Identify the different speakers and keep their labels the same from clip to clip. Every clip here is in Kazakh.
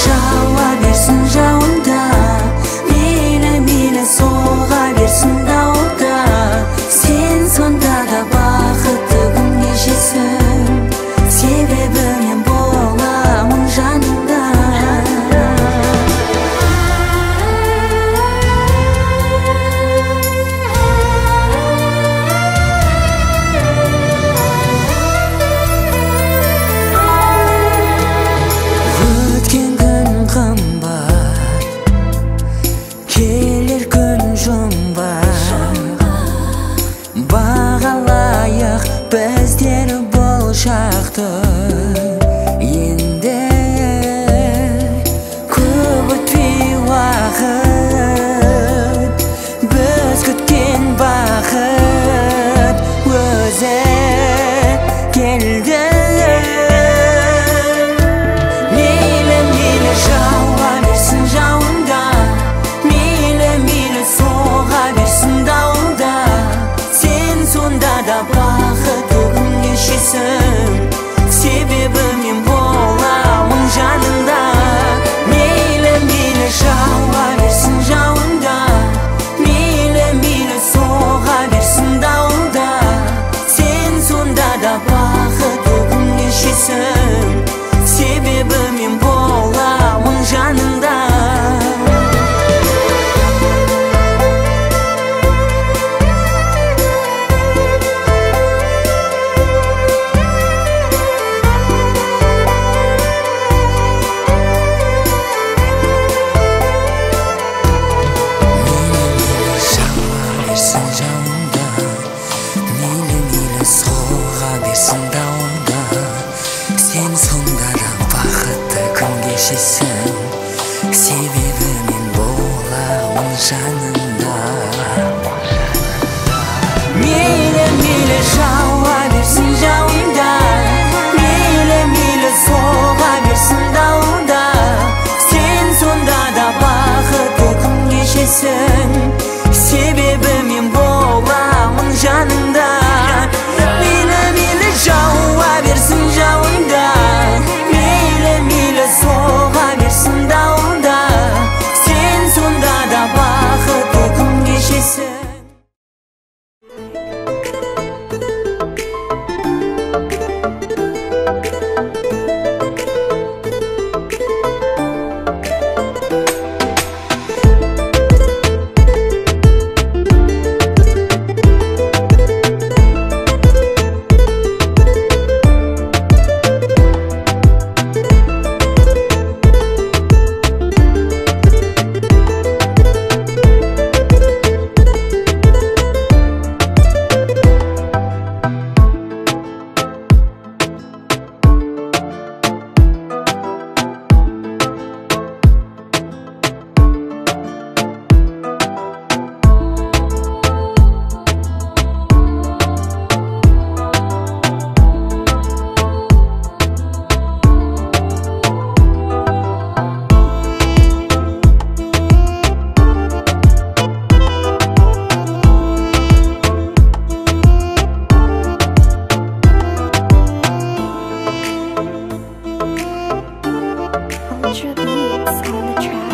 Speaker 1: жауа берсін жауында, мейлі, мейлі соға берсін дауылда. Сен сонда да бақытты күн кешесің, себебі мен боламын жаныңда. Өткен күн қымбат, келер күн жұмбақ. Бағалайық біздер бұл шақты. Енді көп өтпей уақыт, біз күткен бақыт өзі келді. Мейлі, мейлі жауа берсін жауында, мейлі, мейлі соға берсін дауылда. Сен сонда да бақытты күн кешесің, себебі мен боламын жаныңда. Мейлі, мейлі жауа берсін жауында, мейлі, мейлі соға берсін дауылда. Сен сонда да бақытты күн кешесің, себебі мен боламын жаныңда. Мейлі, мейлі жауа берсін жауында, мейлі, мейлі соға берсін дауылда. Сен сонда да бақытты күн кешесің, себебі мен боламын жаныңда. Мейлі, мейлі жауа берсін жауында, мейлі, мейлі соға берсін дауылда. Сен сонда да бақытты күн кешесің, себебі мен боламын жаныңда. Мейлі, мейлі жауа берсін жауында, мейлі, мейлі соға берсін дауылда. Сен сонда да бақытты күн кешесің.
Speaker 2: Ultra beats on the track.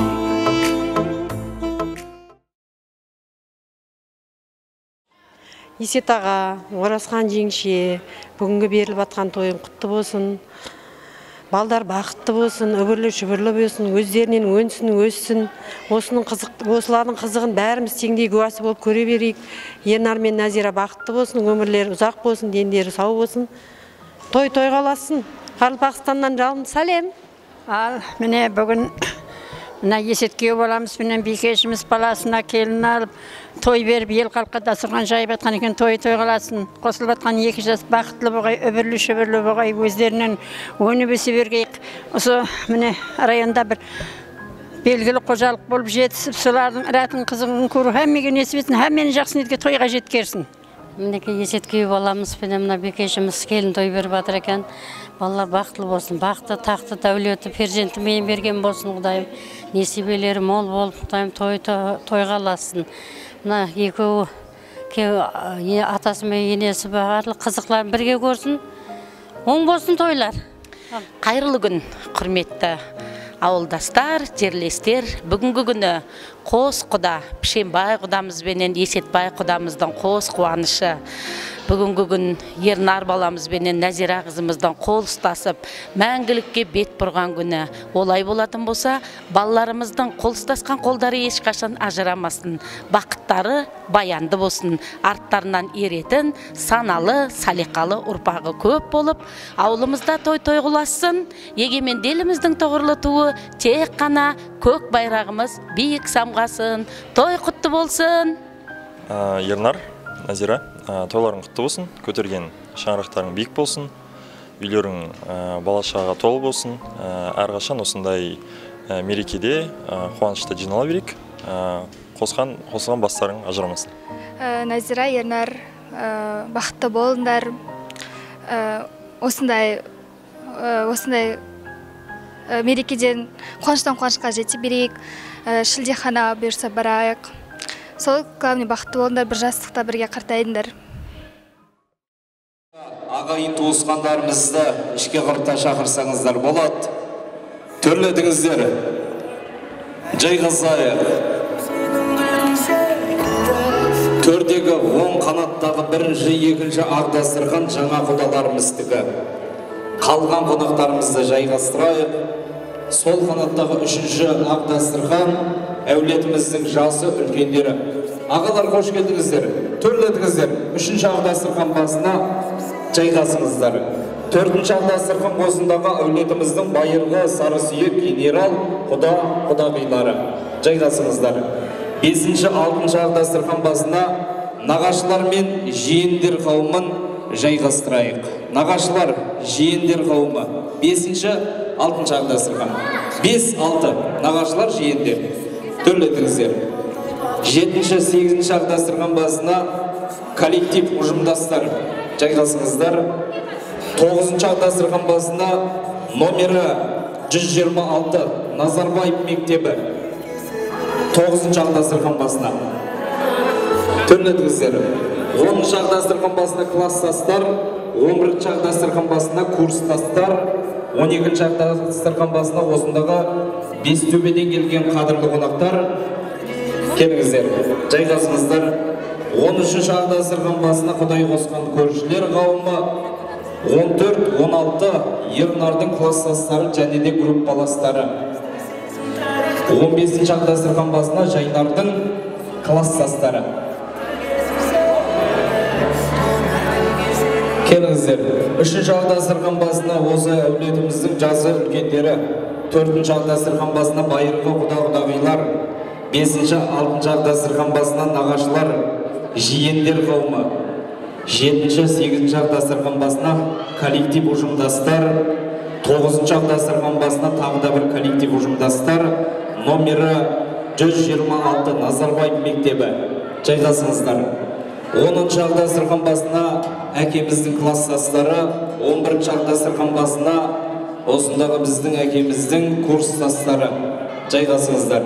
Speaker 3: Есет аға, Оразхан жеңше, бүгінгі беріліп жатқан тойың құтты болсын. Балдар бақытты болсын, үбірлі шүбірлі болсын, өздерінен өнсін, өссін. Осының қызық, осылардың қызығын бәріміз теңдей куәсі болып көре берейік. Ернар мен Назира бақытты болсын, өмірлері ұзақ болсын, дендері сау болсын. Той тойға ұлассын. Қарақалпақстаннан жалынды сәлем.
Speaker 4: Ал міне бүгін мына Есет күйеу баламыз менен бикешіміз баласына келін алып той беріп ел халыққа дастархан жайып жатқан екен, той тойға ұласын. Қосылып жатқан екі жас бақытлы болғай, үбірлі шүбірлі болғай, өздерінен өніп өсе бергей. Осы міне районда бір белгілі қожалық болып жетісіп, солардың рәтін қызығын көру әммеге несіп етсін, әммені жақсы ниетке тойға жеткерсін.
Speaker 5: Мінекей Есет күйеу баламыз пенен мына бикешіміз келін той беріп жатыр екен. Балалар бақытлы болсын, бақты, тақты, дәулеті, перзенті мен берген болсын Құдайым. Несібелері мол болып, Құдайым той тойға ұлассын. Мына екеуі атасы мен енесі барлық қызықларын бірге көрсін. Оң болсын тойлар.
Speaker 6: Қайырлы күн, құрметті Ауылдастар, жерлестер, бүгінгі күні қос құда, Пішенбай құдамыз бенен Есетбай құдамыздың қос қуанышы. Бүгінгі күн Ернар баламыз бенен Нәзира қызымыздың қол ұстасып, мәңгілікке бет бұрған күні. Олай болатын болса, балаларымыздың қол ұстасқан қолдары ешқашан ажырамасын, бақыттары баянды болсын, арттарынан еретін саналы, салиқалы ұрпағы көп болып, ауылымызда той-той құлассын, егеменді еліміздің тұғырлы туы тек қана көк байрағымыз биік самғасын. Той құтты болсын.
Speaker 7: Ернар, Нәзира, тойларың құтты болсын, көтерген шаңырақтарың биік болсын, үйлерің бала-шағаға толы болсын. Әрқашан осындай мерекеде қуанышта жинала берейік, қосылған бастарың ажырамасын.
Speaker 8: Нәзира, Ернар, бақытты болыңдар. Осындай мерекеден қуаныштан қуанышқа жете берейік, шілдехана бұйырса барайық. Сол, главный, бақытты болыңдар, бір жастықта бірге қартайдыңдар.
Speaker 9: Ағайын туысқандарымызды ішке қырта шақырсаңыздар болады. Төрлетіңіздер, жайғасайық. Төрдегі оң қанаттағы бірінші, екінші ақ дастархан жаңа құдаларымыздікі. Қалған қонақтарымызды жайғастырайық. Сол қанаттағы үшінші ақ дастархан әулетіміздің жасы үлкендері. Ағалар, қош келдіңіздер. Төрлетіңіздер. Үшінші ақ дастархан басына жайғасыңыздар. Төртінші ақ дастархан қосындағы әулетіміздің байырғы сарысүйек генерал құда құдағилары. Жайғасыңыздар. Бесінші, алтыншы ақ дастархан басына нағашылар мен жиендер қауымын жайғастырайық. Нағашылар, жиендер қауымы. Бесінші, алтыншы ақ дастархан. 5-6 нағашылар, жиендер. Төрлетіңіздер. Жетінші, сегізінші ақ дастархан басына коллектив ұжымдастар жайғасыңыздар. Тоғызыншы ақ дастархан басына номері 126 Назарбаев мектебі. Тоғызыншы ақ дастархан басына төрлетіңіздер. 10-шы ақ дастархан басына класстастар, 11-ші ақ дастархан басына курстастар, 12-ші ақ дастархан басына осындағы Бестөбеден келген қадірлі қонақтар. Келіңіздер, жайғасыңыздар. 13-ші ақ дастархан басына Құдай қосқан көршілер қауымы, 14-16 Ернардың класстастары және де группаластары. 15-ші ақ дастархан басына Жайнардың класстастары. Келіңіздер. 3-ші ақ дастархан басына осы әулетіміздің жасы үлкендері, 4-ші ақ дастархан басына байырғы құда-құдағилар, 5-ші, 6-шы ақ дастархан басына нағашылар, жиендер қауымы, 7-ші, 8-ші ақ дастархан басына коллектив ұжымдастар, 9-шы ақ дастархан басына тағы да бір коллектив ұжымдастар, номері 126 Назарбаев мектебі. Жайғасыңыздар. 10-шы ақ дастархан басына әкеміздің класстастары, 11-ші ақ дастархан басына осындағы біздің әкеміздің курстастары. Жайғасыңыздар.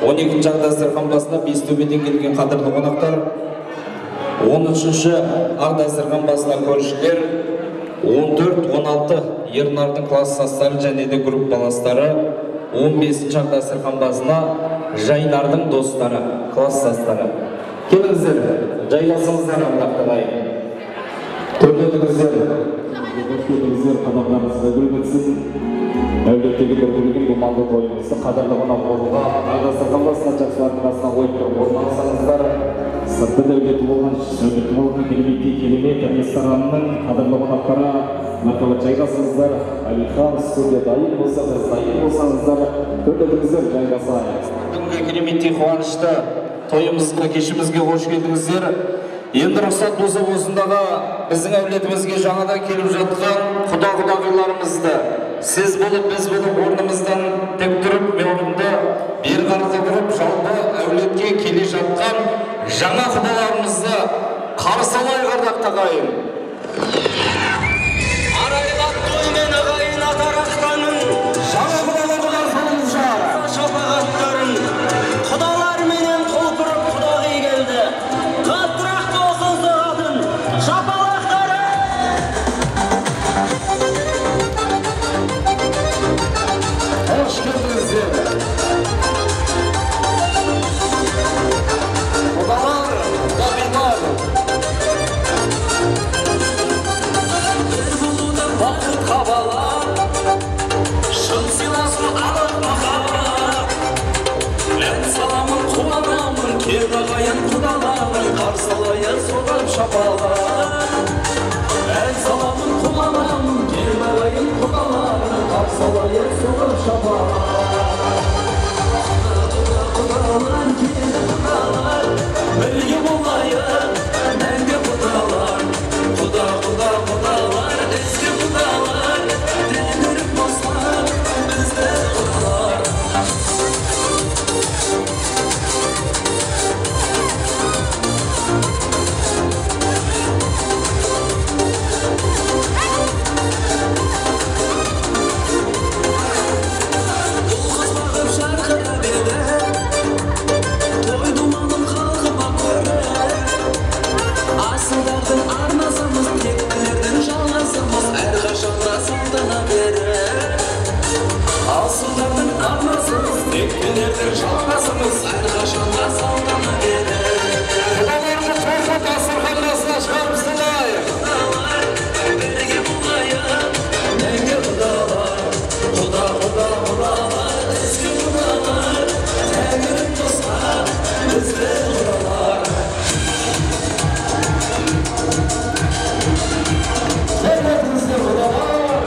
Speaker 9: 12-ші ақ дастархан басына Бестөбеден келген қадірлі қонақтар, 13-ші ақ дастархан басына көршілер, 14-16 Ернардың класстастары және де группаластары, 15-ші ақ дастархан басына Жайнардың достары, класстастары. Келіңіздер, жайғасыңыздар, ардақты ағайын. Төрлетіңіздер.
Speaker 10: Қош келдіңіздер, қадамдарыңызға гүл бітсін. Әулеттегі бір бөлігін бұл малды тойымызды қадірлі қонақ болуға ақ дастархан басына жақсылардың қасына қойып тұрып орын алсаңыздар. Сырты дәулеті болған, сәулеті болған кереметтей керемет ресторанның қадірлі қонақтары мәртебе жайғасыңыздар. Әлихан студия дайын болса, біз дайын болсаңыздар, төрлетіңіздер, жайғасайық.
Speaker 9: Бүгінгі кереметтей қуанышты тойымызға, кешімізге қош келдіңіздер. Енді рұқсат болса, осындағы біздің әулетімізге жаңадан келіп жатқан құда-құдағиларымызды сіз болып, біз болып орнымыздан тік тұрып, мен орнымды бері қарата бұрып, жалпы әулетке келе жатқан жаңа құдаларымызды қарсы алайық, ардақты ағайын.
Speaker 1: Арайлап тоймен ағайын атарақтанын,
Speaker 9: жаңа құдаларды қарсы алыңыздар.
Speaker 1: Шапағаттарын құдалар менен құлпырып құдағи келді. Қаттырақ болсын соғатын шапалақтары.
Speaker 9: Қош келдіңіз.
Speaker 1: Шапалақ. Ән саламын, қуанамын, кел ағайын құдаларым, қарсы алайық соғып шапалақ. Құдалар, келді құдалар, бірге болайық, мәңгі құдалар. Құда, құда, құдалар, ізгі құдалар, тәңірім қосқан бізді құдалар. Асылдардың арнасымыз, тектілердің жалғасымыз, әрқашанда салтана берер.
Speaker 9: Құдаларымыз қосып дастархан басына шығарып салайық.
Speaker 1: Құдалар, бірге болайық, мәңгі құдалар. Құда, құда, құдалар, ізгі құдалар, тәңірім қосқан бізді құдалар.
Speaker 9: Сәлеметсіздер, құдалар.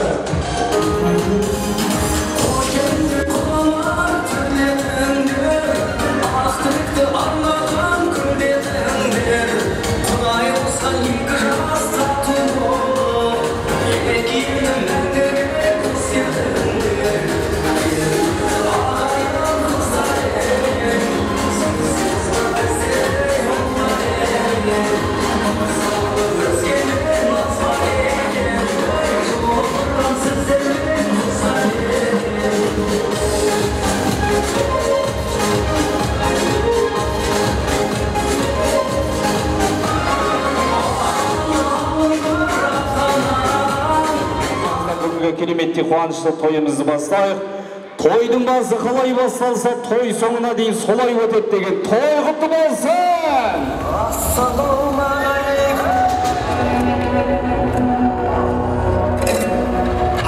Speaker 9: Кереметте қуанышты тойымызды бастайық. Тойдың басы қалай басталса, той соңына дейін солай өтеді деген той құтты болсын!
Speaker 1: Ассалаумағалейкум.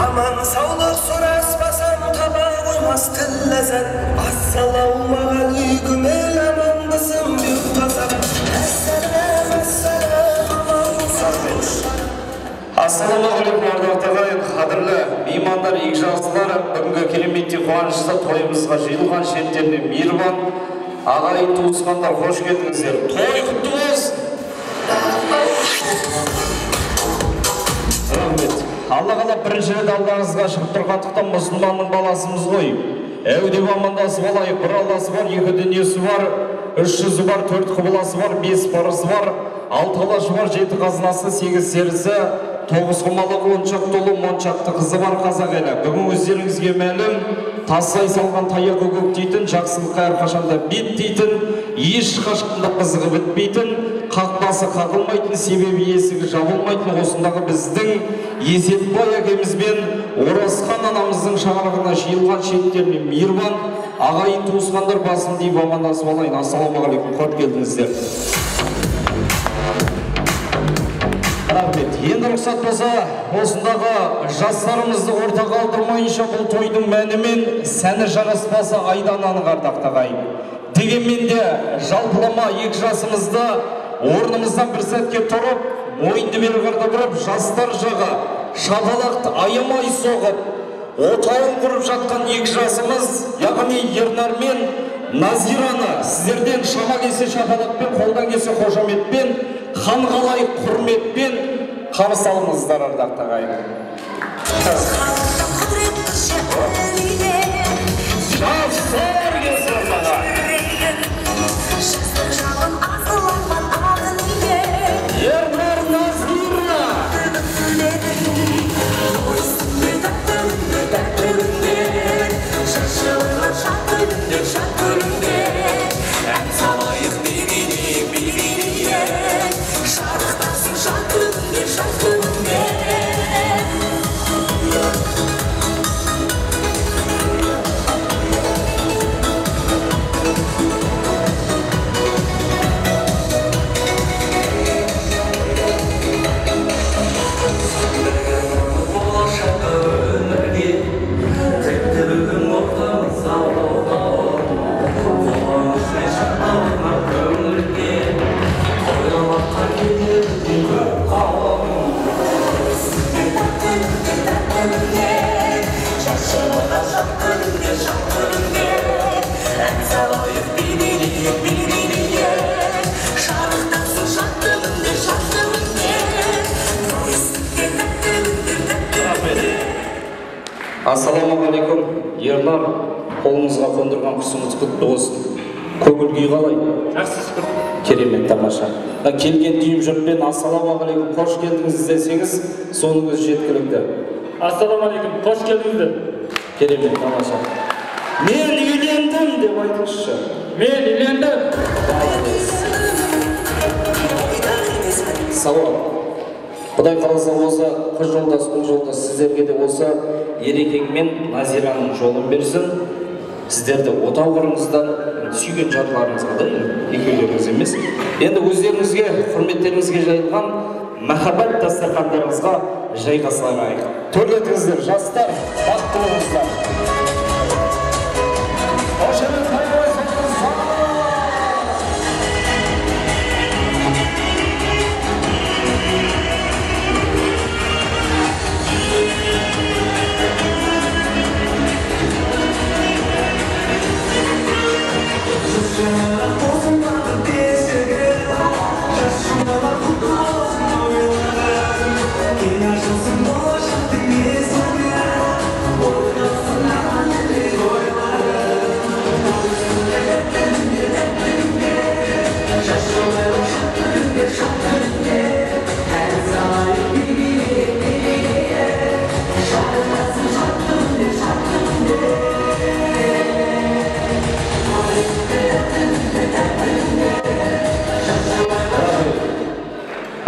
Speaker 1: Аман саулық сұраспасам таба қоймас тіл ләззат. Ассалаумағалейкум, ел амандысың бүйік қазақ. Әссәләм, әссәләм, аман саулық.
Speaker 9: Ассалаумағалейкум, ардақты ағайын, қадірлі меймандар, игі жақсылар. Бүгінгі кереметте қуанышты тойымызға жиылған шеттеріне мейірбан ағайын туысқандар, қош келдіңіздер. Той құтты болсын! Рахмет. Алла қалап бірінші рет алдарыңызға шығып тұрғандықтан мұсылманның баласымыз ғой. Әу деп амандасып алайық. Бір Алласы бар, екі дүниесі бар, үш жүзі бар, төрт құбыласы бар, бес парызы бар, алты алашы бар, жеті қазынасы, сегіз серісі, тоғыз құмалақ, он шақты ұлы, моншақты қызы бар қазақ елі. Бүгін өздеріңізге мәлім, тастай салған таяқ көктейтін, жақсылыққа әрқашанда беттейтін, ешқашанда қызығы бітпейтін, қақпасы қағылмайтын, себебі есігі жабылмайтын осындағы біздің Есетбай әкеміз бен Оразхан анамыздың шаңырағына жиылған шеттеріне мейірбан ағайын туысқандар басын дейіп амандасып алайын. Ассалаумағалейкум, қош келдіңіздер. Рахмет. Енді рұқсат болса, осындағы жастарымызды орта қалдырмайынша бұл тойдың мәні мен сәні жараспасы айдан анық, ардақты ағайын. Дегенмен де жалпылама екі жасымызды орнымыздан бір сәтке тұрып, мойынды бері қарата бұрып, жастар жағы шапалақты аямай соғып, отауын құрып жатқан екі жасымыз, яғни Ернар мен Назираны сіздерден шама келсе шапалақпен, қолдан келсе қошаметпен, ханға лайық құрметпен қарсы алыңыздар, ардақты ағайын. Жастар келсін ортаға. Ернар, Назира.
Speaker 1: Ән салайық, би билейік, шарықтасын жан күнде, жан күнде.
Speaker 9: Ассалаумағалейкум, Ернар, қолыңызға қондырған құсыңыз құтты болсын. Көңіл күй қалай?
Speaker 11: Жақсы, шүкір.
Speaker 9: Керемет, тамаша. Келген дүйім жұртпен ассалаумағалейкум, қош келдіңіз десеңіз, соның өзі жеткілікті.
Speaker 11: Ассалаумағалейкум, қош келдіңіздер.
Speaker 9: Керемет, тамаша. Мен үйлендім деп айтыңызшы.
Speaker 11: Мен үйлендім.
Speaker 9: Сауап. Құдай қаласа осы қыз жолдас, ұл жолдас сіздерге де осы Ерекең мен Назираның жолын берсін. Сіздерді отау құрыңыздар, сүйген жарларыңызға да, екеулеріңіз емес. Енді өздеріңізге, құрметтеріңізге жайылған махаббат дастархандарыңызға жайғасайық. Төрлетіңіздер, жастар, бақытты болыңыздар.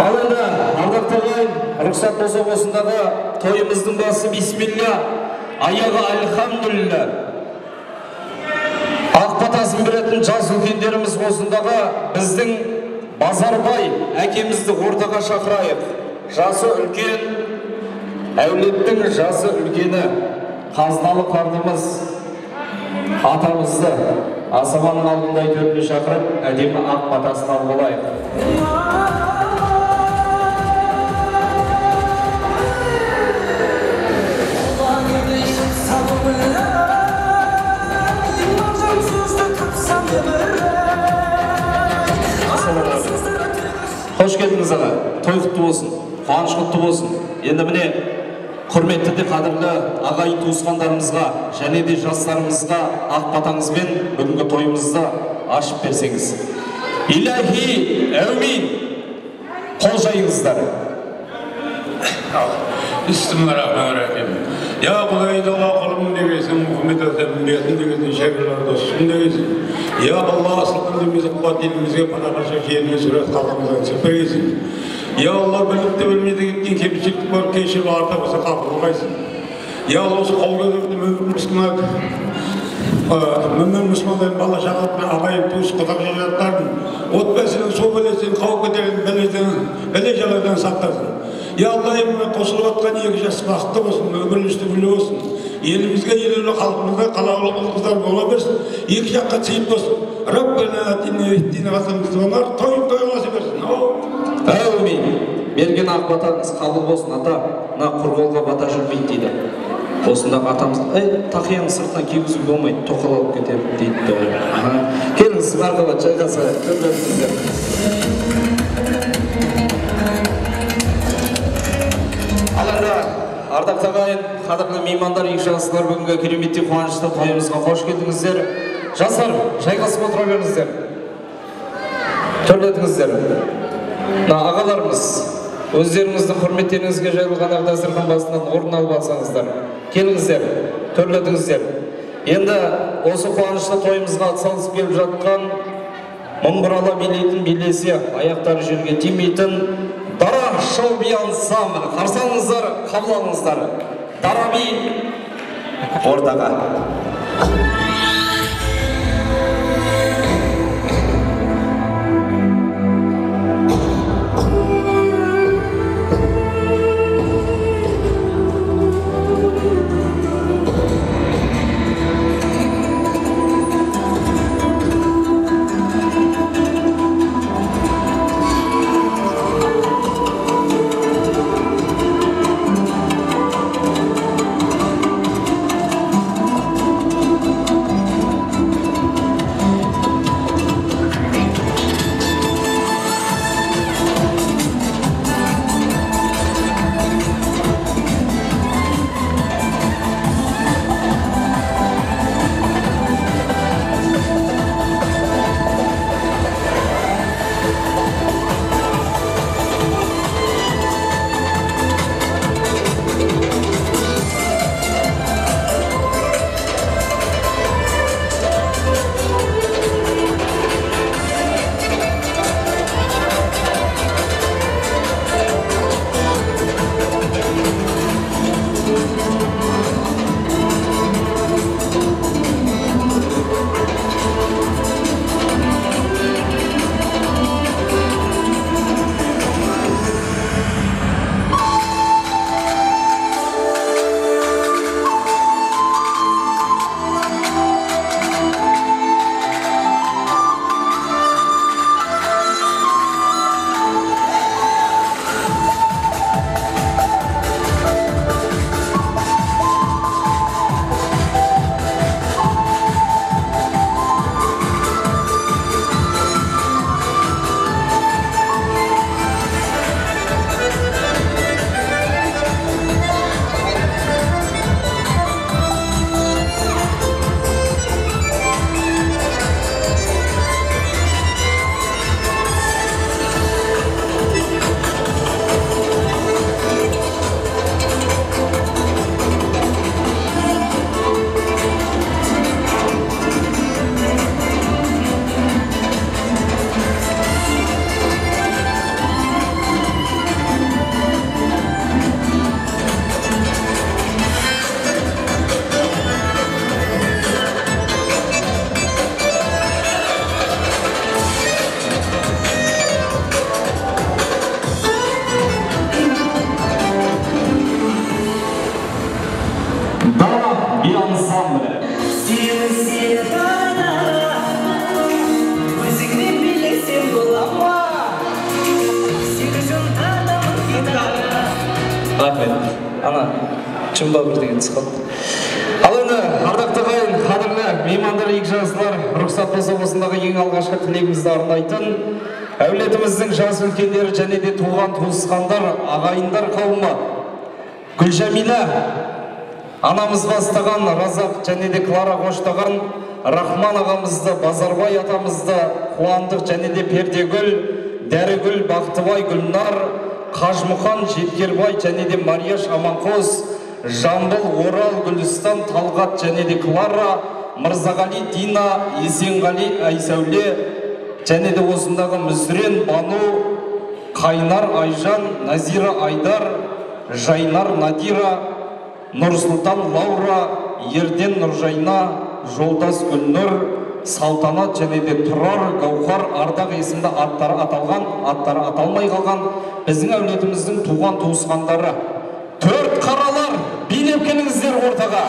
Speaker 9: Ал енді ардақты ағайын, рұқсат болса осындағы тойымыздың басы бисмилля, аяғы альхамдулилля. Ақ батасын беретін жас үлкендеріміз осындағы біздің Базарбай әкемізді ортаға шақырайық. Жасы үлкен, әулеттің жасы үлкені, қазыналы қартымыз атамызды асабаның алдында төріне шақырып, әдемі ақ батасын алып алайық. Қош келдіңіз аға, той құтты болсын, қуаныш құтты болсын. Енді міне құрметті де қадірлі ағайын туысқандарымызға және де жастарымызға ақ батаңызбен бүгінгі тойымызды ашып берсеңіз. Иләһи, әумин, қол жайыңыздар.
Speaker 12: Bismillahirrahmanirrahim. Ya Құдай Алла құлым дегесін, Мұхаммед Әлсәмін дегесін, шәкірлер досым дегесін. Я Алла асылым демесін, қуат елімізге пана қаша жеріне сүрет халқымыздан сеппегесін. Я Алла біліп те білмейді кеткен кемшілік бар, кешіріп арта болса қабыл қылғайсың. Я Алла осы қол көтерді мүмін мұсылмандардың бала шағаларын, ағайын туыс құда жақтарын, отбасының су бәлесін, қауіп қатерін, бәле жаладан сақтасын. Я Алла, еміне қосылып атқан екі жас бақытты болсын, өмірлі түбілі болсын. Елімізге, елеулі халқымызға қалаулы ұл-қыздар бола берсін, екі жаққа сыйып болсын. Раббана атина фид-дуня хасанатан тойын тойласа берсін.
Speaker 9: Әумин. Берген ақ батаңыз қабыл болсын, ата. Мына құр қолға бата жүрмейді дейді. Осындағы атамыз, тақияның сыртынан кигізуге болмайды, тоқал алып кетеді дейді. Келіңіз, мархабат, жайғасайық. Төрлетіңіздер. Ардақты ағайын, қадірлі меймандар, игі жақсылар, бүгінгі кереметтей қуанышты тойымызға қош келдіңіздер. Жастар, жайғасып отыра беріңіздер. Төрлетіңіздер. Мына ағаларымыз, өздеріңіздің құрметтеріңізге жайылған ақ дастархан басынан орын алып алсаңыздар. Келіңіздер, төрлетіңіздер. Енді осы қуанышты тойымызға атсалысып келіп жатқан мың бұрала билейтін билесе, аяқтары жерге тимейтін Дара шоу би ансамблі. Қарсы алыңыздар, қабыл алыңыздар. Дара би ортаға. Рахмет. Ана, чымба бір деген түс қалды. Ал енді, ардақты ағайын, қадірлі меймандар, игі жақсылар, рұқсат болса осындағы ең алғашқы тілегімізді арнайтын әулетіміздің жас үлкендері және де туған туысқандар, ағайындар қауымы Гүлжәмила анамыз бастаған, Разақ және де Клара қоштаған Рахман ағамызды, Базарбай атамызды, Қуандық және де Пердегүл, Дәрігүл, Бақтыбай, Гүлнар, Қажмұхан, Жеткербай және де Марияш Аманқос, Жамбыл, Орал, Гүлістан, Талғат және де Клара, Мырзағали, Дина, Есенғали, Айсәуле және де осындағы Мүсірен, Бану, Қайнар, Айжан, Назира, Айдар, Жайнар, Надира, Нұрсұлтан, Лаура, Ерден, Нұржайна, Жолдас, Гүлнұр, Салтанат және де Тұрар, Гауһар, Ардақ есімді аттары аталған, аттары аталмай қалған біздің әулетіміздің туған туысқандары. Төрт қаралар, билеп келіңіздер ортаға.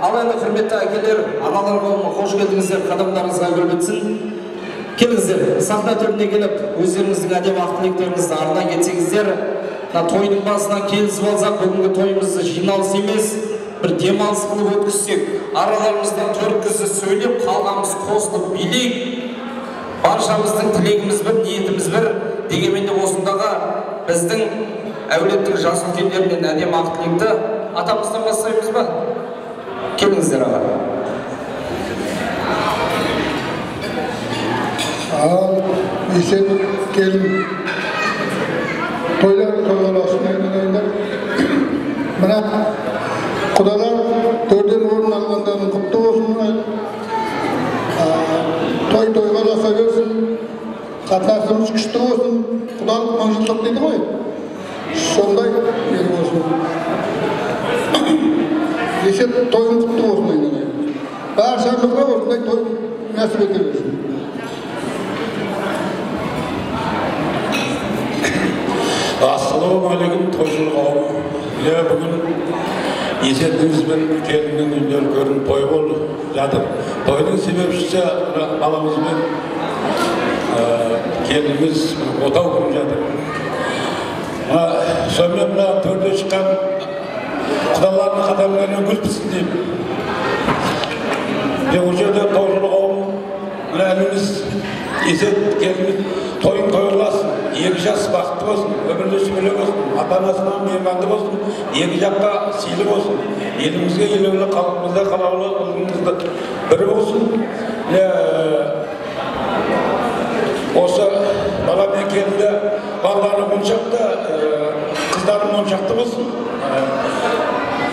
Speaker 9: Ал енді құрметті әкелер, аналар қауымы, қош келдіңіздер, қадамдарыңызға гүл бітсін. Келіңіздер, сахна төріне келіп, өздеріңіздің әдемі ақ тілектеріңізді арнай кетсеңіздер, мына тойдың басынан келісіп алсақ, бүгінгі тойымызды жиналыс емес, бір демалыс қылып өткізсек, араларымыздан төрт кісі сөйлеп, қалғанымыз қосылып билейік. Баршамыздың тілегіміз бір, ниетіміз бір. Дегенмен де осындағы біздің әулеттің жас үлкендерінен әдемі ақ тілекті атамыздан бастаймыз ба? Келіңіздер, аға.
Speaker 13: Ал, Есет, келін, тойлар тойлар айналайындар. Мына құдалар төрден орын алғандарының құтты болсын. Той тойға ұласа берсін, қатынасымыз күшті болсын, құдалық мыңжылдық дейді ғой. Сондай ел болсын. Есет, тойың құтты болсын айналайын. Баршамызға осындай той нәсіп ете берсін.
Speaker 12: Ассалаумағалейкум, тойшыл қауым. Міне бүгін Есетіміз бен келіннің үйлері көрініп той болып жатыр. Тойдың себепшісі баламыз бен келініміз отау құрып жатыр. Сонымен мына төрде шыққан құдалардың қадамдарына гүл бітсін деймін. Ол жерде тойшыл қауым, мына ініміз Есет келініміз тойын тойласын, екі жас бақытты болсын, өмірлі сүбелі болсын, ата-анасынан мейірбанды болсын, екі жаққа сыйлы болсын, елімізге елеулі, халқымызға қалаулы, ұлтымызды бір болсын. Осы бала мен келінді балалары моншақты, қыздары моншақты болсын.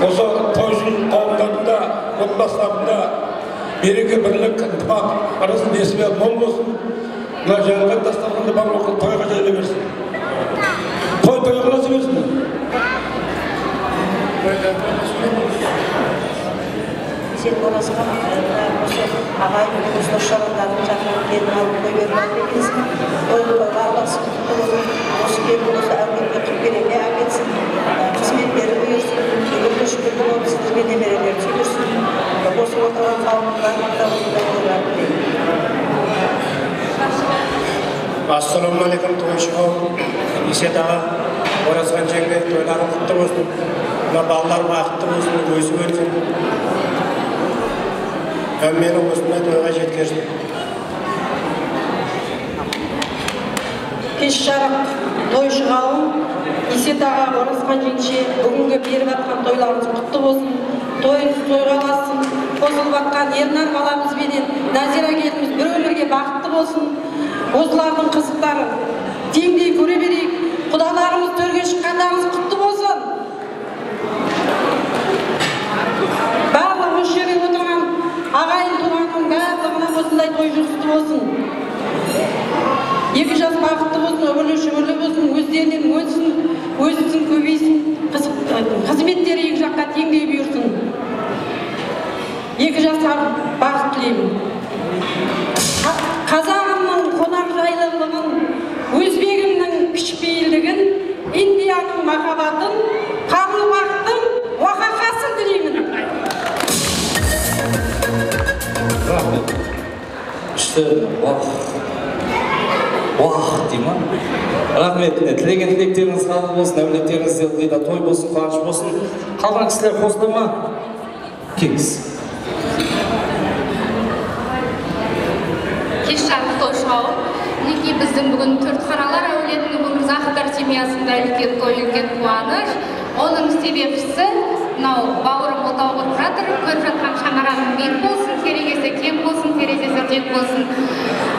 Speaker 12: Осы тойшыл қауымдарында, отбасыларында береке, бірлік, ынтымақ, ырыс, несібе мол болсын. Мына жайылған дастарханды барлық тойға жайыла берсін. Той тойға ұласа берсін.
Speaker 14: Есет баласыға осы ағайын туыс дос-жарандарын шақырып келін алып той беріп жатыр екенсің. Той тойға ұласып құтты болсын. Осы келін осы әулетке құт береке әкелсін. Қызметтері бұйырсын. Үгірлі шүкірлі болып сіздерге немерелер сүйдірсін. Осы отырған қауымның барлығына осындай тойлар тілеймін.
Speaker 15: Ассалаумағалейкум, тойшы қауым, Есет аға, Оразхан жеңге, тойларың құтты болсын. Мына балалар бақытты болсын, өсіп өнсін. Әммені осындай тойға жеткерсін.
Speaker 3: Кеш жарық тойшы қауым, Есет аға, Оразхан жеңше, бүгінгі беріп жатқан тойларыңыз құтты болсын, тойыңыз тойға ұлассын, қосылып жатқан Ернар баламызбенен Назира келініміз бір өмірге бақытты болсын. Осылардың қызықтарын теңдей көре берейік. Құдаларымыз төрге шыққандарыңыз құтты болсын. Барлық осы жерде отырған ағайын туғанның барлығына осындай той жүрісті болсын. Екі жас бақытты болсын, үбірлі шүбірлі болсын, өздерінен өнсін, өссін, көбейсін, қызметтері екі жаққа теңдей бұйырсын. Екі жасқа бақыт тілеймін. Қазағымның қонақжайлылығын, өзбегімнің кішіпейілдігін, Индияның махаббатын, Қарлыбақтың уақақасын тілеймін.
Speaker 9: Рахмет. Күшті уақ. Уақ дей ма? Рахмет. Тілеген тілектеріңіз қабыл болсын, әулеттеріңізде ылғи да той болсын, қуаныш болсын. Қалған кісілер қосыла ма? Кеңес.
Speaker 16: Кеш жарық тойшы қауым. Мінекей біздің бүгін Төртқаралар әулетінің Өмірзақовтар семьясында үлкен той, үлкен қуаныш. Оның себепшісі мынау бауырым отау құрып жатыр, көріп жатқан шаңырағым биік болсын, керегесі кең болсын, терезесі тек болсын.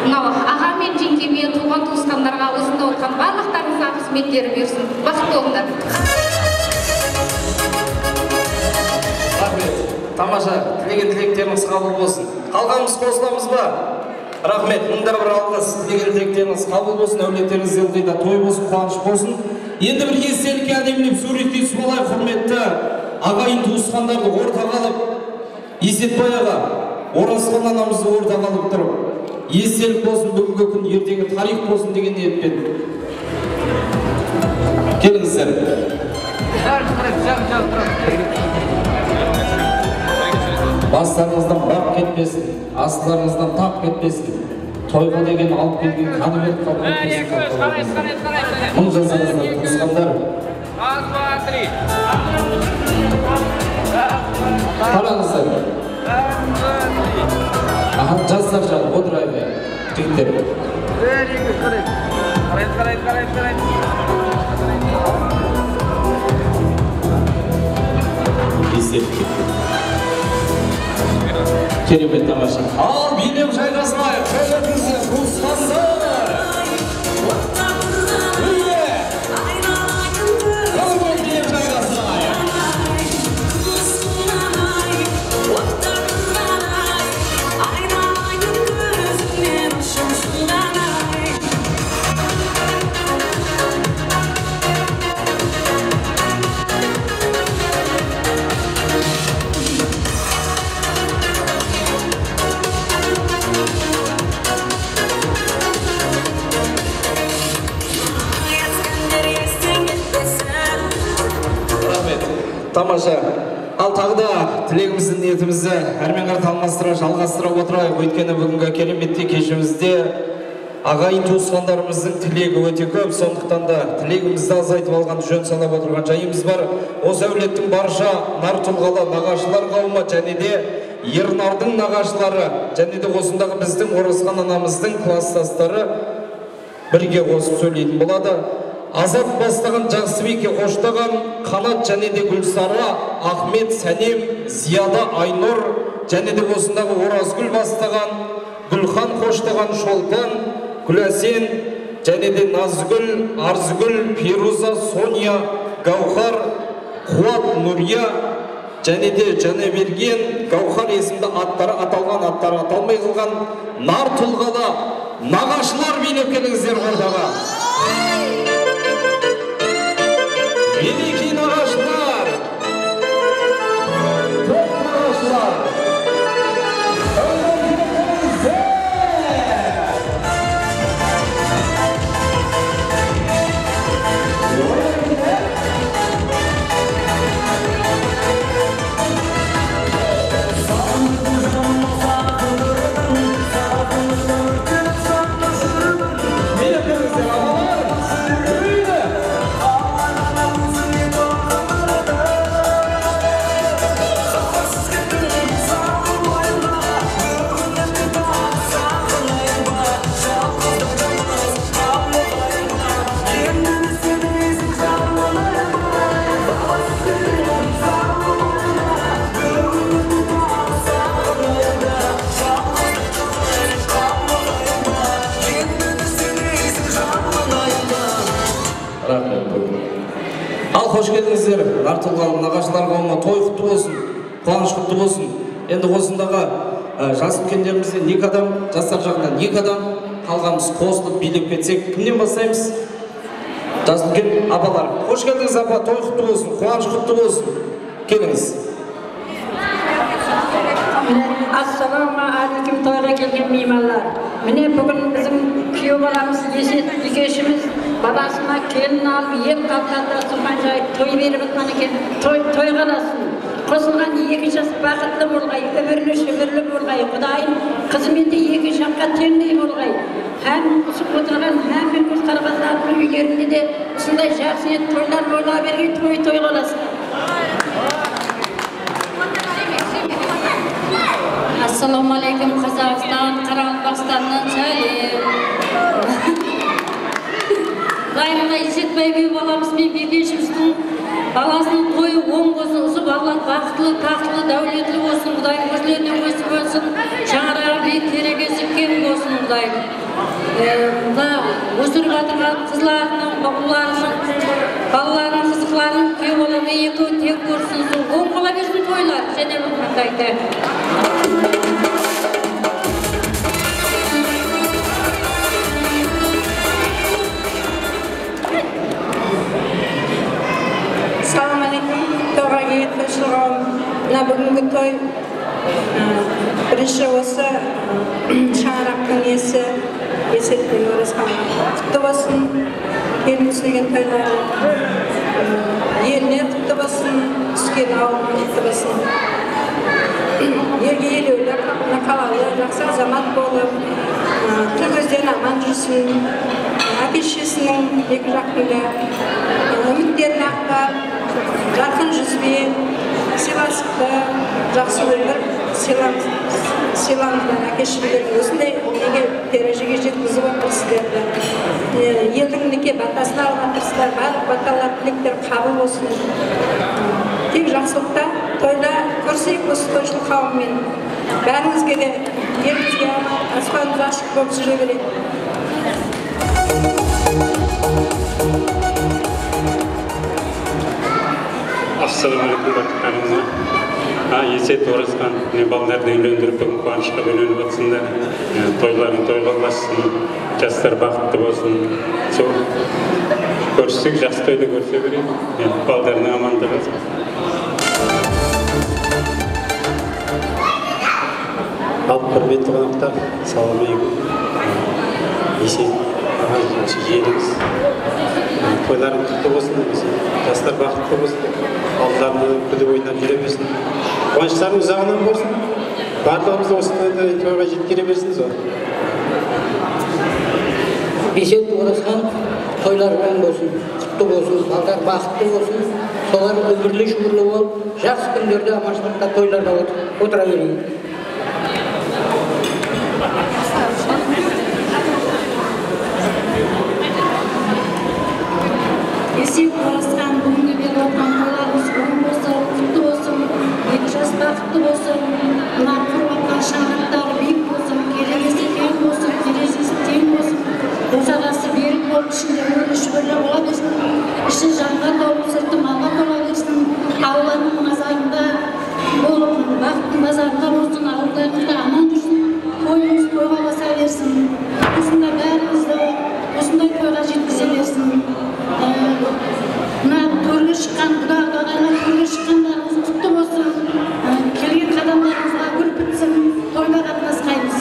Speaker 16: Мынау ағам мен жеңгеме, туған туысқандарға, осында отырған барлықтарыңызға қызметтері бұйырсын. Бақытты болыңдар.
Speaker 9: Рахмет. Тамаша, тілеген тілектеріңіз қабыл болсын. Қалғанымыз қосыламыз ба? Рахмет, мында бір алғыс, тілеген тілектеріңіз қабыл болсын, әулеттеріңізде ылғи да той болсын, қуаныш болсын. Енді бір естелікке әдемілеп суретке түсіп алайық, құрметті ағайын туысқандарды ортаға алып, Есетбай аға, Оразхан анамызды ортаға алып тұрып, естелік болсын, бүгінгі күн ертеңгі тарих болсын деген ниетпен. Келіңіздер. Бастарыңыздан бақ кетпесін, астыларыңыздан тақ кетпесін. Тойға деген алып келген конверт қалып кетпесін. Мың жасаңыздар, туысқандар. Қараңыздар. Аха, жастар жағы, отырайық, жігіттер. Естелікке. Керемет тамаша. Ал билеп жайғасынайық, қайратыңыздар, туысқандар. Үйге! Қалай билеп жайғасынайық. Тамаша. Ал тағы да тілегімізді, ниетімізді әрмен қарай алмастыра, жалғастыра отырайық. Өйткені бүгінгі кереметті кешімізде ағайын туысқандарымыздың тілегі өте көп. Сондықтан да тілегімізді азайтып алған жөн санап отырған жайымыз бар. Осы әулеттің барша нар тұлғалы нағашылар қауымы және де Ернардың нағашылары және де осындағы біздің Оразхан анамыздың кластастары бірге қосып сөйлейтін болады. Азат бастаған Жақсыбекке қоштаған Қанат және де Гүлсара, Ахмет, Сәнем, Зияда, Айнұр және де осындағы Оразгүл бастаған, Гүлхан қоштаған Шолпан, Гүләсен және де Назгүл, Арзгүл, Перуза, Сония, Гаухар, Қуат, Нұрия және де Жанаберген, Гаухар есімді аттары аталған, аттары аталмай қалған нар тұлғалы нағашылар билеп келіңіздер ортаға. Великий нағашылар, топ нағашылар, әулет келіңіздер! Билеп келіңіздер, ағалар! Рахмет. Ал қош келдіңіздер, нар тұлғалы нағашылар қауымы, той құтты болсын, қуаныш құтты болсын. Енді осындағы жас үлкендерімізден 2 адам, жастар жағынан 2 адам, қалғанымыз қосылып билеп кетсек, кімнен бастаймыз? Жас үлкен апалар. Қош келдіңіз, апа, той құтты болсын, қуаныш құтты болсын. Келіңіз.
Speaker 4: Ассалаумағалейкум, тойға келген меймандар. Міне бүгін біздің күйеу баламыз Есет бикешіміз баласына келін алып, ел халқына дастархан жайып той беріп жатқан екен. Той тойға аласын. Қосылған 2 жас бақытты болғай, үбірлі шүбірлі болғай, Құдайым қызымен де 2 жаққа теңдей болғай. Һәм ұсып отырған һәм көз қарағандардың үйлерінде де осындай жақсы ниет тойлар бола берген, той тойға аласын.
Speaker 5: Ассалаумағалейкум, Қазақстан, Қарақалпақстаннан сәлем. Құдайым мына Есетбай күйеу баламыз мен бикешіміздің баласының тойы оң болсын, осы балалар бақытлы, тақтылы, дәулетлі болсын, Құдайым өздеріне өсіп өсін, шаңырағы биік, керегесі кең болсын, Құдайым. Мына өсіріп жатырған қызларының, ұлдарының, балаларының, қызықларының күйеу баламен екеуі тек көрсін, оң бола берсін тойлар. Және бір айтайын.
Speaker 17: Мына бүгінгі той бірінші осы шаңырақтың иесі Есет пен Оразхан құтты болсын, келін түсірген тойлары еліне құтты болсын, түскен ауылына құтты болсын. Елге елеулі, қалалы, жақсы азамат болып, тіл көзден аман жүрсін, әке шешесінің екі жақтың да үміттерін ақтап, жарқын жүзбен, сыйластықты, жақсы өмір сыйлаңыздар, әке шешелердің осындай неге дәрежеге жеткізіп отыр сіздерді. Елдің неке батасын алып жатырсыздар, барлық баталар, тілектер қабыл болсын. Тек жақсылықта тойда көрсек осы тойшыл қауыммен. Бәріңізге де елімізге аман, аспанымыз ашық болып жүре берейік.
Speaker 11: Ассалаумағалейкум, барлықтарыңызға. Есет Оразхан, міне балдарды үйлендіріп, бүгін қуанышқа бөленіп жатсыңдар. Тойларың тойға ұлассын, жастар бақытты болсын. Сол көрсек, жақсы тойды көрсе берейік. Балдарының амандығы.
Speaker 15: Ал құрметті қонақтар, салам алейкум. Есет аға, жиеніңіз, тойларың құтты болсын, жастар бақытты болсын, балдарының күліп ойнап жүре берсін, қуаныштарың ұзағынан болсын, барлығымыз осындай тойға жеткере берсін. Сол
Speaker 18: Есет Оразхан, тойлар оң болсын, құтты болсын, балдар бақытты болсын, солар үбірлі шүбірлі болып, жақсы күндерде аманшылықта тойларда отыра берейік.
Speaker 5: Есет Оразхан, бүгінгі беріп жатқан тойларымыз оң болсын, құтты болсын, екі жас бақытты болсын, мына құрып жатқан шаңырақтары биік болсын, керегесі кең болсын, терезесі тең болсын, босағасы берік болып, ішінде үбірлі шүбірлі бола берсін, іші жанға толып, сырты малға тола берсін, алланың назарында болып, бақыттың базарында болсын, ауылдарымызда аман жүрсін, тойымыз тойға баса берсін, осында бәрімізді осындай тойға жеткізе берсін. Мына төрге шыққан құда құдағайлар, төрге шыққандарыңыз құтты болсын, келген қадамдарыңызға гүл бітсін, тойға қатынасқаймыз.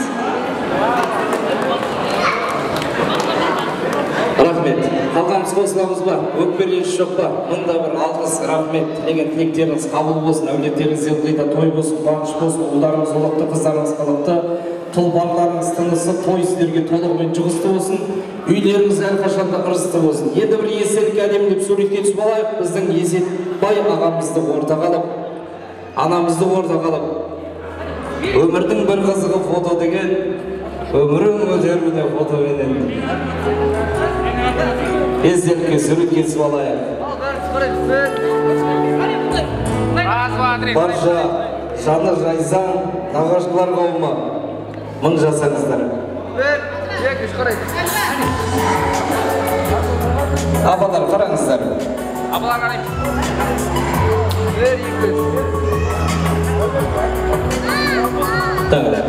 Speaker 9: Рахмет. Қалғанымыз қосыламыз ба? Өкпелес жоқ па? Мында бір алғыс, рахмет. Тілеген тілектеріңіз қабыл болсын, әулеттеріңізде ылғи да той болсын, қуаныш болсын, ұлдарыңыз ұлықты, қыздарыңыз қылықты, тұлпарларыңыз тынысы, той сіздерге толығымен жұғысты болсын, үйлеріңіз әрқашанда ырысты болсын. Енді бір естелікке әдемілеп суретке түсіп алайық. Біздің Есетбай ағамызды ортаға алып, анамызды ортаға алып, өмірдің бір қызығы фото деген, өмірің өтер міне фотоменен. Естелікке суретке түсіп алайық. Барша жаны жайсаң нағашылар қауымы, мың жасаңыздар.
Speaker 1: 1, 2, 3, қарай.
Speaker 9: Апалар, қараңыздар.
Speaker 19: Апалар қараймыз. 1, 2, 3.
Speaker 9: Тағы да.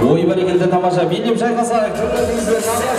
Speaker 9: Ой, бәрекелді, тамаша. Билеп шайқасайық. Құрметіңізбен нағашылар.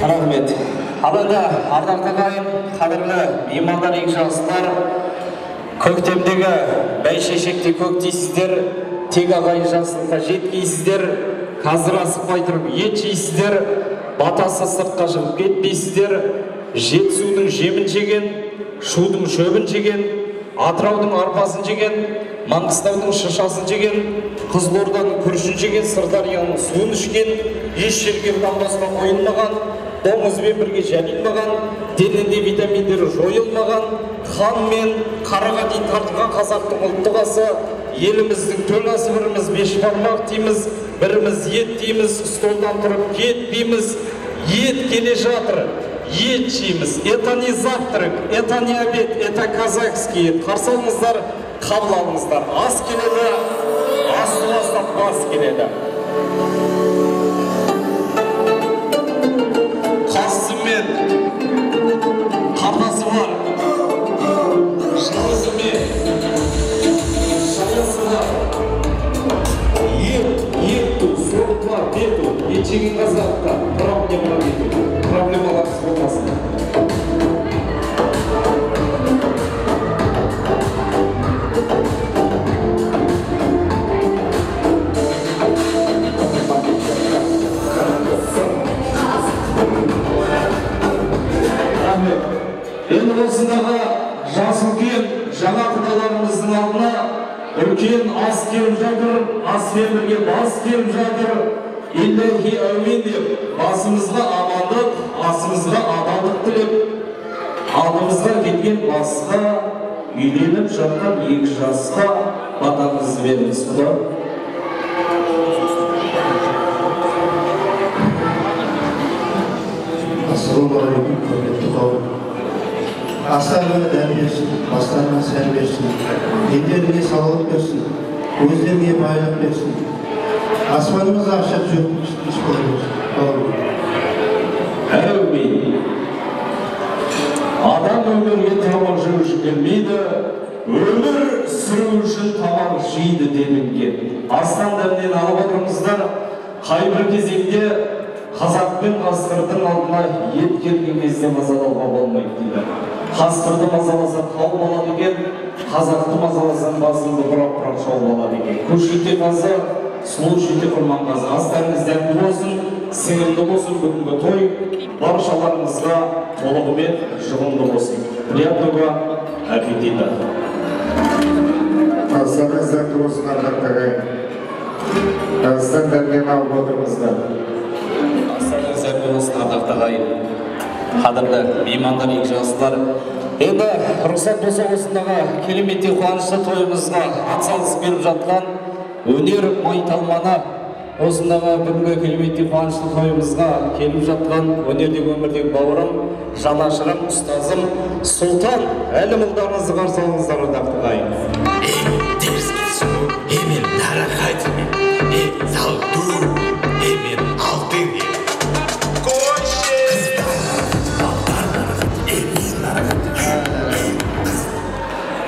Speaker 9: Рахмет. Ал енді ардақты ағайын, қадірлі меймандар, ең жақсылар, көктемдегі бәйшешектей көктейсіздер, тек ағайын жақсылыққа жеткейсіздер, қазір асықпай тұрып ет жейсіздер, батасы сыртқа шығып кетпейсіздер, Жетісудың жемін жеген, Шудың шөбін жеген, Атыраудың арпасын жеген, Маңғыстаудың шыршасын жеген, Қызылорданың күрішін жеген, Сырдарияның суын ішкен, еш жерге қамбасқа қойылмаған, доңызбен бірге жәлилмаған, денінде витаминдері жойылмаған, хан мен қараға дейін тартылған қазақтың ұлттық асы, еліміздің төл асы біріміз бешбармақ дейміз, біріміз ет дейміз, столдан тұрып кетпейміз, ет келе жатыр, ет жейміз. Это не завтрак, это не обед, это казахский ет. Қарсы алыңыздар, қабыл алыңыздар. Ас келеді, асты бастап бас келеді. Қасымен қартасы бар, жалғызымен шаясы бар. Ет, етту, сорпа, бету, ет жеген қазақта проблема кету, проблемаларсыз болмасын. Енді осындағы жас үлкен жаңа құдаларымыздың алдына үлкен ас келіп жатыр, аспен бірге бас келіп жатыр. Иллахи әумин деп басымызға амандық, асымызға адалдық тілеп, алдымызға келген басқа үйленіп жатқан екі жасқа батаңызды беріңіз, құда.
Speaker 13: Ассалаумағалейкум, құрметті қауым. Астарына дәм берсін, бастарына сән берсін, елдеріне салауат берсін, өздеріне байлық берсін. Аспанымыз ашық, жұртымыз тыныш бола берсін.
Speaker 9: Әумин. Адам өмірге тамақ жеу үшін келмейді, өмір сүру үшін тамақ жейді делінген. Астан дәмнен алып отырыңыздар, қайбір кезеңде қазақ пен қасқырдың алдына ет келген кезде мазалауға болмайды дейді. Қасқырды мазаласа тауып алады екен, қазақты мазаласаң басыңды бұрап-бұрап шауып алады екен. Көшете қазы, сұлу жете құрманғазы. Астарыңыз дәмді болсын, сіңімді болсын бүгінгі той баршаларыңызға толығымен жұғымды болсын. Приятного аппетита.
Speaker 20: Астарыңыз дәмді болсын, ардақты ағайын. Астан дәмнен алып отырмыздар.
Speaker 9: Астарыңыз дәмді болсын, ардақты ағайын. Қадірлі меймандар, ең жақсылар. Енді рұқсат болса осындағы кереметтей қуанышты тойымызға атсалысып келіп жатқан өнер майталманы, осындағы бүгінгі кереметтей қуанышты тойымызға келіп жатқан өнердегі өмірдегі бауырым, жанашырым, ұстазым Сұлтан Әлімұлдарыңызды қарсы алыңыздар, ардақты ағайын.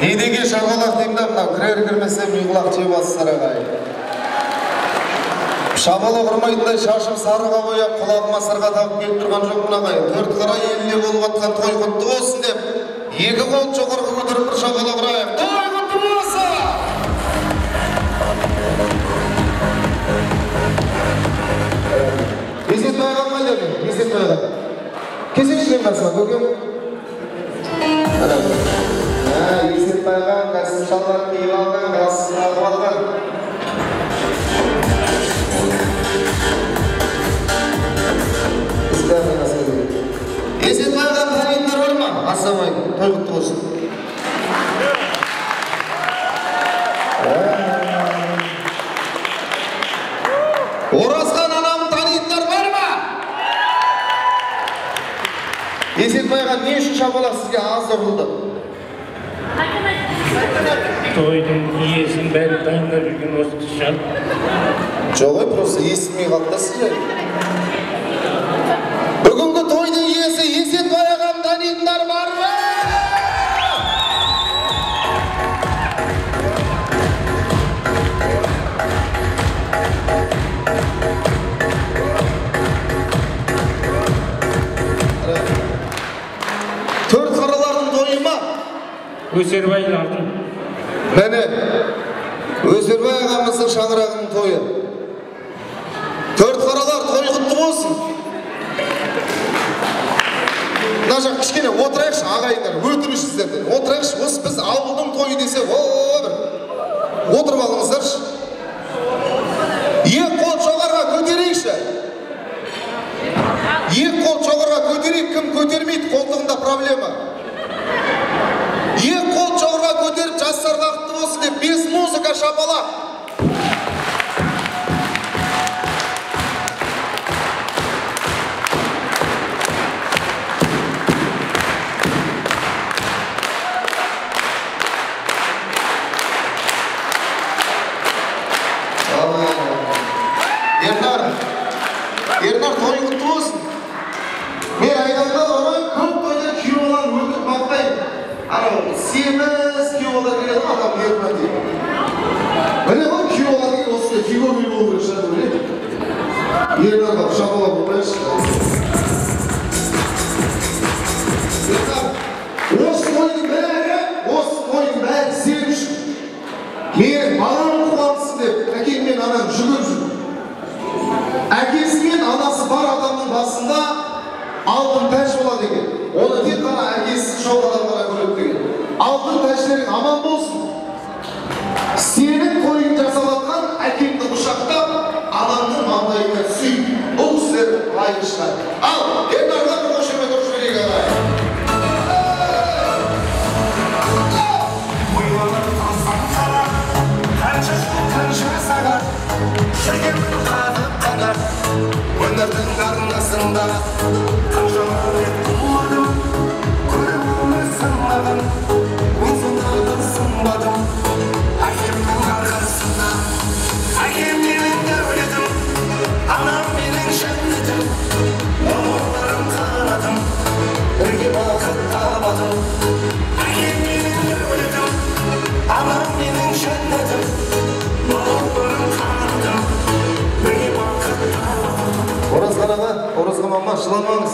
Speaker 20: Не деген шарғалақ деймін да, мынау кірер кірмесе миғұлақ жеп алсыздар ағайын. Шамалы құрмайтындай шашым сарыға бояп, құлағыма сырға тағып келіп тұрған жоқпын ағайын. Төрт қара еліне болып атқан той құтты болсын деп, екі қолын жоғарғы көтеріп бір шапалақ ұрайық. Той құтты болсын! Есетбай ағам қайда екен? Есетбай ағам. Келсеңші менің қасыма, көкем. Есетбай ағам костюм шалбар киіп алған, галстук тағып алған. Ассалаумағалейкум, той құтты болсын. Оразхан анамын танитындар бар ма? Есетбайға не үшін шапалақ сізге аз ұрылды?
Speaker 11: Тойдың иесін бәрі дайындап жүрген осы кісі.
Speaker 20: Жоқ, ой, просто естімей қалды да сіз. Бүгінгі тойдың иесі Есетбай ағам танитындар бар ма? Төрт қаралардың тойы ма?
Speaker 11: Өсербайлардың.
Speaker 20: Міне, Өсербай ағамыздың шаңырағының тойы. Төрт қаралар, той құтты болсын. Мына жақ кішкене отырайықшы, ағайындар, өтініш сіздерден. Отырайықшы, осы біз ауылдың тойы десе, о, бір. Отырып алыңыздаршы. Екі қол жоғарыға көтерейікші. Екі қол жоғарыға көтерейік, кім көтермейді, қолтығында проблема. Екі қол жоғарыға көтеріп, жастар бақытты болсын деп, без музыка шапалақ. Ернар, Ернар, тойың құтты болсын. Мен айналда орай көп тойда күйеу баланы өтірік мақтаймын. Анау семіз күйеу бала келеді ғой, адам Ернар дейді. Міне ғой, күйеу бала деген осындай фигурный болу керек шығар деп ойлаймын. Ернарға шапалақ ұрайықшы. Ернар, осы тойдың бәрі, осы тойдың бәрі сен үшін. Менің балам қуансын деп әкең мен анаң жүгіріп жүр. Әкесі мен анасы бар адамның басында алтын тәж болады екен. Оны тек қана әкесі жоқ адам ғана көреді деген. Алтын тәждерің аман болсын. Сенің тойың жасап жатқан әкеңді құшақтап, анаңның маңдайына сүй. Бұл кісілер лайық шығар. Ал, Ернарға бір қошемет ұрып жіберейік ағайын.
Speaker 21: Өмірдің арнасында қаншама рет құладым, көріп өмір сынағын, мен сонда сынбадым. Әкемнің арқасында, әкем менің дәулетім, анам менің жәннатым, бауырларым қанатым, бірге бақыт табатын. Әкем менің дәулетім, анам менің жәннатым, бауырларым қанатым, бірге бақыт табатын.
Speaker 20: Оразхан аға, Оразхан мама, жыламаңыз.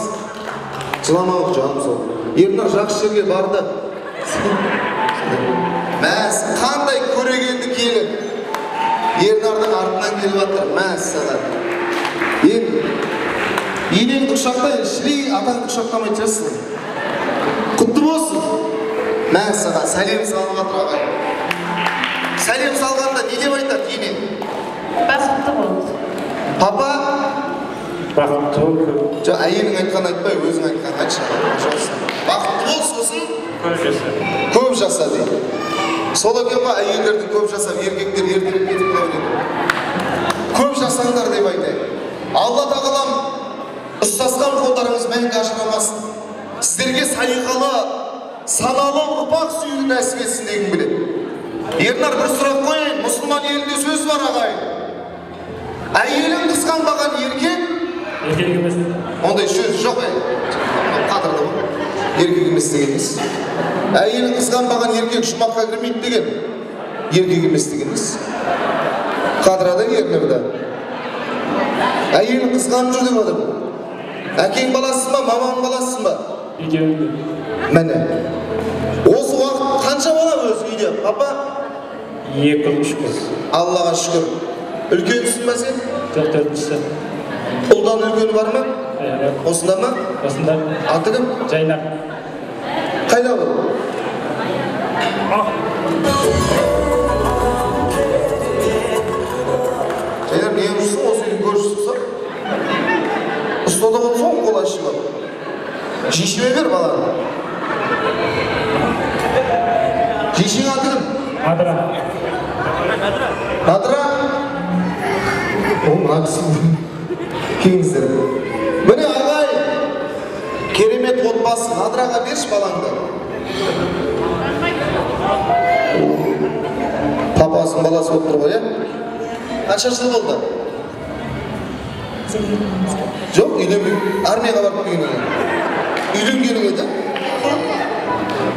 Speaker 20: Жыламаңыз, жаным сол. Ернар жақсы жерге барды. Мәс, қандай көрегенді келін. Ернардың артынан келіп жатыр, мәс саған. Енді енеңді құшақта, шіли атаңды құшақтамайтын шығарсың. Құтты болсын. Мәс саған, сәлем салып жатыр ағай. Сәлем салғанда не деп айтады ене?
Speaker 6: Бақытты бол.
Speaker 20: Папа?
Speaker 11: Бақытты бол.
Speaker 20: Жоқ, әйелің айтқан айтпай, өзің айтқан айтшы, пожалуйста. Бақытты бол, сосын
Speaker 11: көп жаса.
Speaker 20: Көп жаса дейді. Сол екен ғой, әйелдердің көп жасап, еркектер ертерек кетіп қала береді. Көп жасаңдар деп айтайын. Алла тағалам ұстасқан қолдарыңыз мәңгі ажырамасын. Сіздерге салиқалы, саналы ұрпақ сүюді нәсіп етсін дегім келеді. Ернар, бір сұрақ қояйын. Мұсылман елінде сөз бар ағайын. Әйелін қызғанбаған еркек
Speaker 11: еркек емес.
Speaker 20: Ондай сөз жоқ, әй. Қатырды ғой. Еркек емес деген емес. Әйелін қызғанбаған еркек жұмаққа кірмейді деген. Еркек емес деген емес. Қатырады Ернарда. Әйелін қызғанып жүр деп отырмын. Әкең баласысың ба, мамаң баласысың ба?
Speaker 11: Екеуінде.
Speaker 20: Міне. Осы уақыт қанша бала өзі үйде, папа?
Speaker 11: 2 ұл, 3 қыз.
Speaker 20: Аллаға шүкір. Үлкенсің ба сен?
Speaker 11: Жоқ, төртіншісі.
Speaker 20: Ұлдан үлкені бар ма?
Speaker 11: Бар.
Speaker 20: Осында ма?
Speaker 11: Осында.
Speaker 20: Аты кім?
Speaker 11: Жайнақ.
Speaker 20: Қайда ол? Жайнақ, не жүрсің? Осы үйдің көршісі? Ұстада отырсың, қол ашып алып. Шешіме бер баланы. Жеңшенің аты кім?
Speaker 2: Надыра.
Speaker 20: Надыра? О, мына кісі. Келіңіздер. Міне ағай, керемет отбасы. Надыраға берші балаңды. Папасының баласы болып тұр ғой, иә? Қанша жыл болды? Жоқ, үйленбей, армияға барып келгеніңе. Үйленгеніңе де?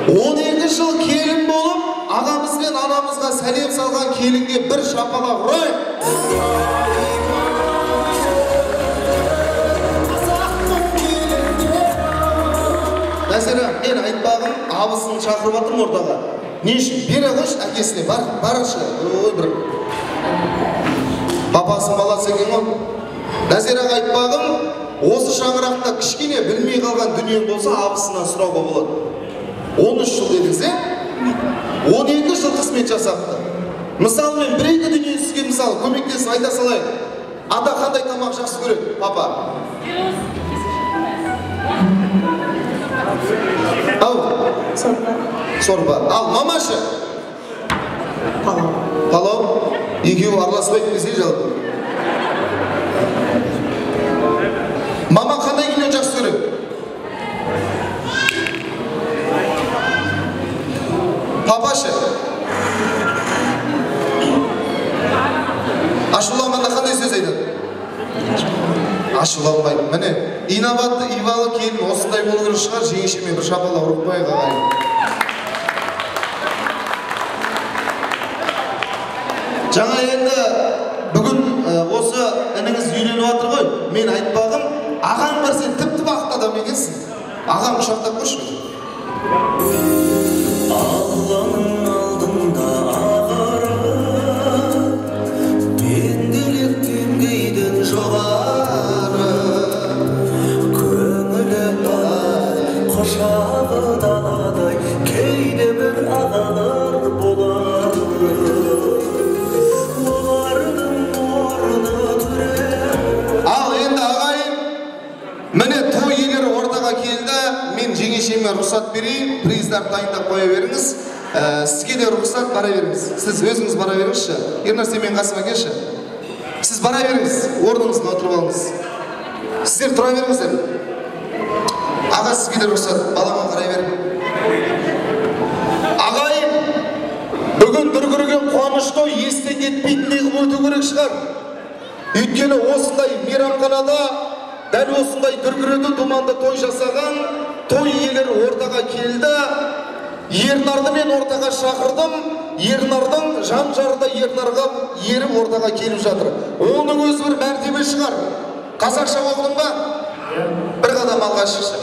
Speaker 20: 12 жыл келін болып, ағамыз бен анамызға сәлем салған келінге бір шапалақ ұрайық. Нәзира, мен айтпағым, абысын шақырып жатырмын ортаға. Не үшін? Бере қойшы әкесіне, бар, баршы. Ой, бір. Папасының баласы екен ғой. Нәзираға айтпағым, осы шаңырақта кішкене білмей қалған дүниең болса, абысынан сұрауға болады. 13 жыл дедіңіз, е? 12 жыл қызмет жасапты. Мысалы, мен бір-екі дүние сізге мысалы көмектесіп айта салайын. Ата қандай тамақ жақсы көреді, папа? Ау?
Speaker 14: Сорпа.
Speaker 20: Сорпа. Ал, мамашы?
Speaker 14: Палау.
Speaker 20: Палау? Екеуі араласпайды десе жалпы. Мама қандай кино жақсы көреді? Папашы? Ашуланғанда қандай сөз айтады? Ашуланбайды. Міне, инабатты, ибалы келін осындай болу керек шығар, жеңешеме бір шапалақ ұрып қояйық ағайын. Жаңа енді бүгін осы ініңіз үйленіп жатыр ғой. Мен айтпағым, ағаң бар, сен тіпті бақытты адам екенсің. Ағаң құшақтап қойшы.
Speaker 1: Алланың алдында ақыры пенделік деңгейден жоғары, көңілі бар құшағы даладай, кейде бір ағалар болады, олардың орны төре.
Speaker 20: Ал енді ағайын, міне той иелері ортаға келді. Мен жеңешеме рұқсат берейін, приздарды дайындап қоя беріңіз. Сізге де рұқсат, бара беріңіз. Сіз өзіңіз бара беріңізші. Ернар, сен менің қасыма келші. Сіз бара беріңіз, орныңызға отырып алыңыз. Сіздер тұра беріңіздер. Аға, сізге де рұқсат, балама қарай бер. Ағайын, бүгін дүркіреген қуаныш той естен кетпейтіндей қылып өту керек шығар. Өйткені осындай мейрамханада дәл осындай дүркірету думанды той жасаған той иелері ортаға келді. Ернарды мен ортаға шақырдым. Ернардың жан жары да Ернарға еріп ортаға келіп жатыр. Оның өзі бір мәртебе шығар. Қазақша оқыдың ба? Бір қадам алға шықшы.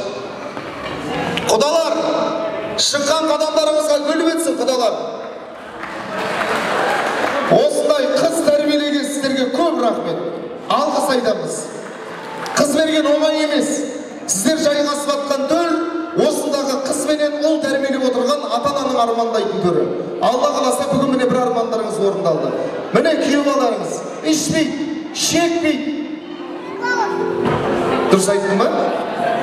Speaker 20: Құдалар, шыққан қадамдарыңызға гүл бітсін, құдалар. Осындай қыз тәрбиелеген сіздерге көп рахмет. Алғыс айтамыз. Қыз берген оңай емес. Сіздер жайғасып атқан төр, осындағы қыз менен ұл тәрбиелеп отырған ата-ананың армандайтын төрі. Алла қаласа бүгін міне бір армандарыңыз орындалды. Міне күйеу балаларыңыз ішпейді, шекпейді. Дұрыс айттым ба?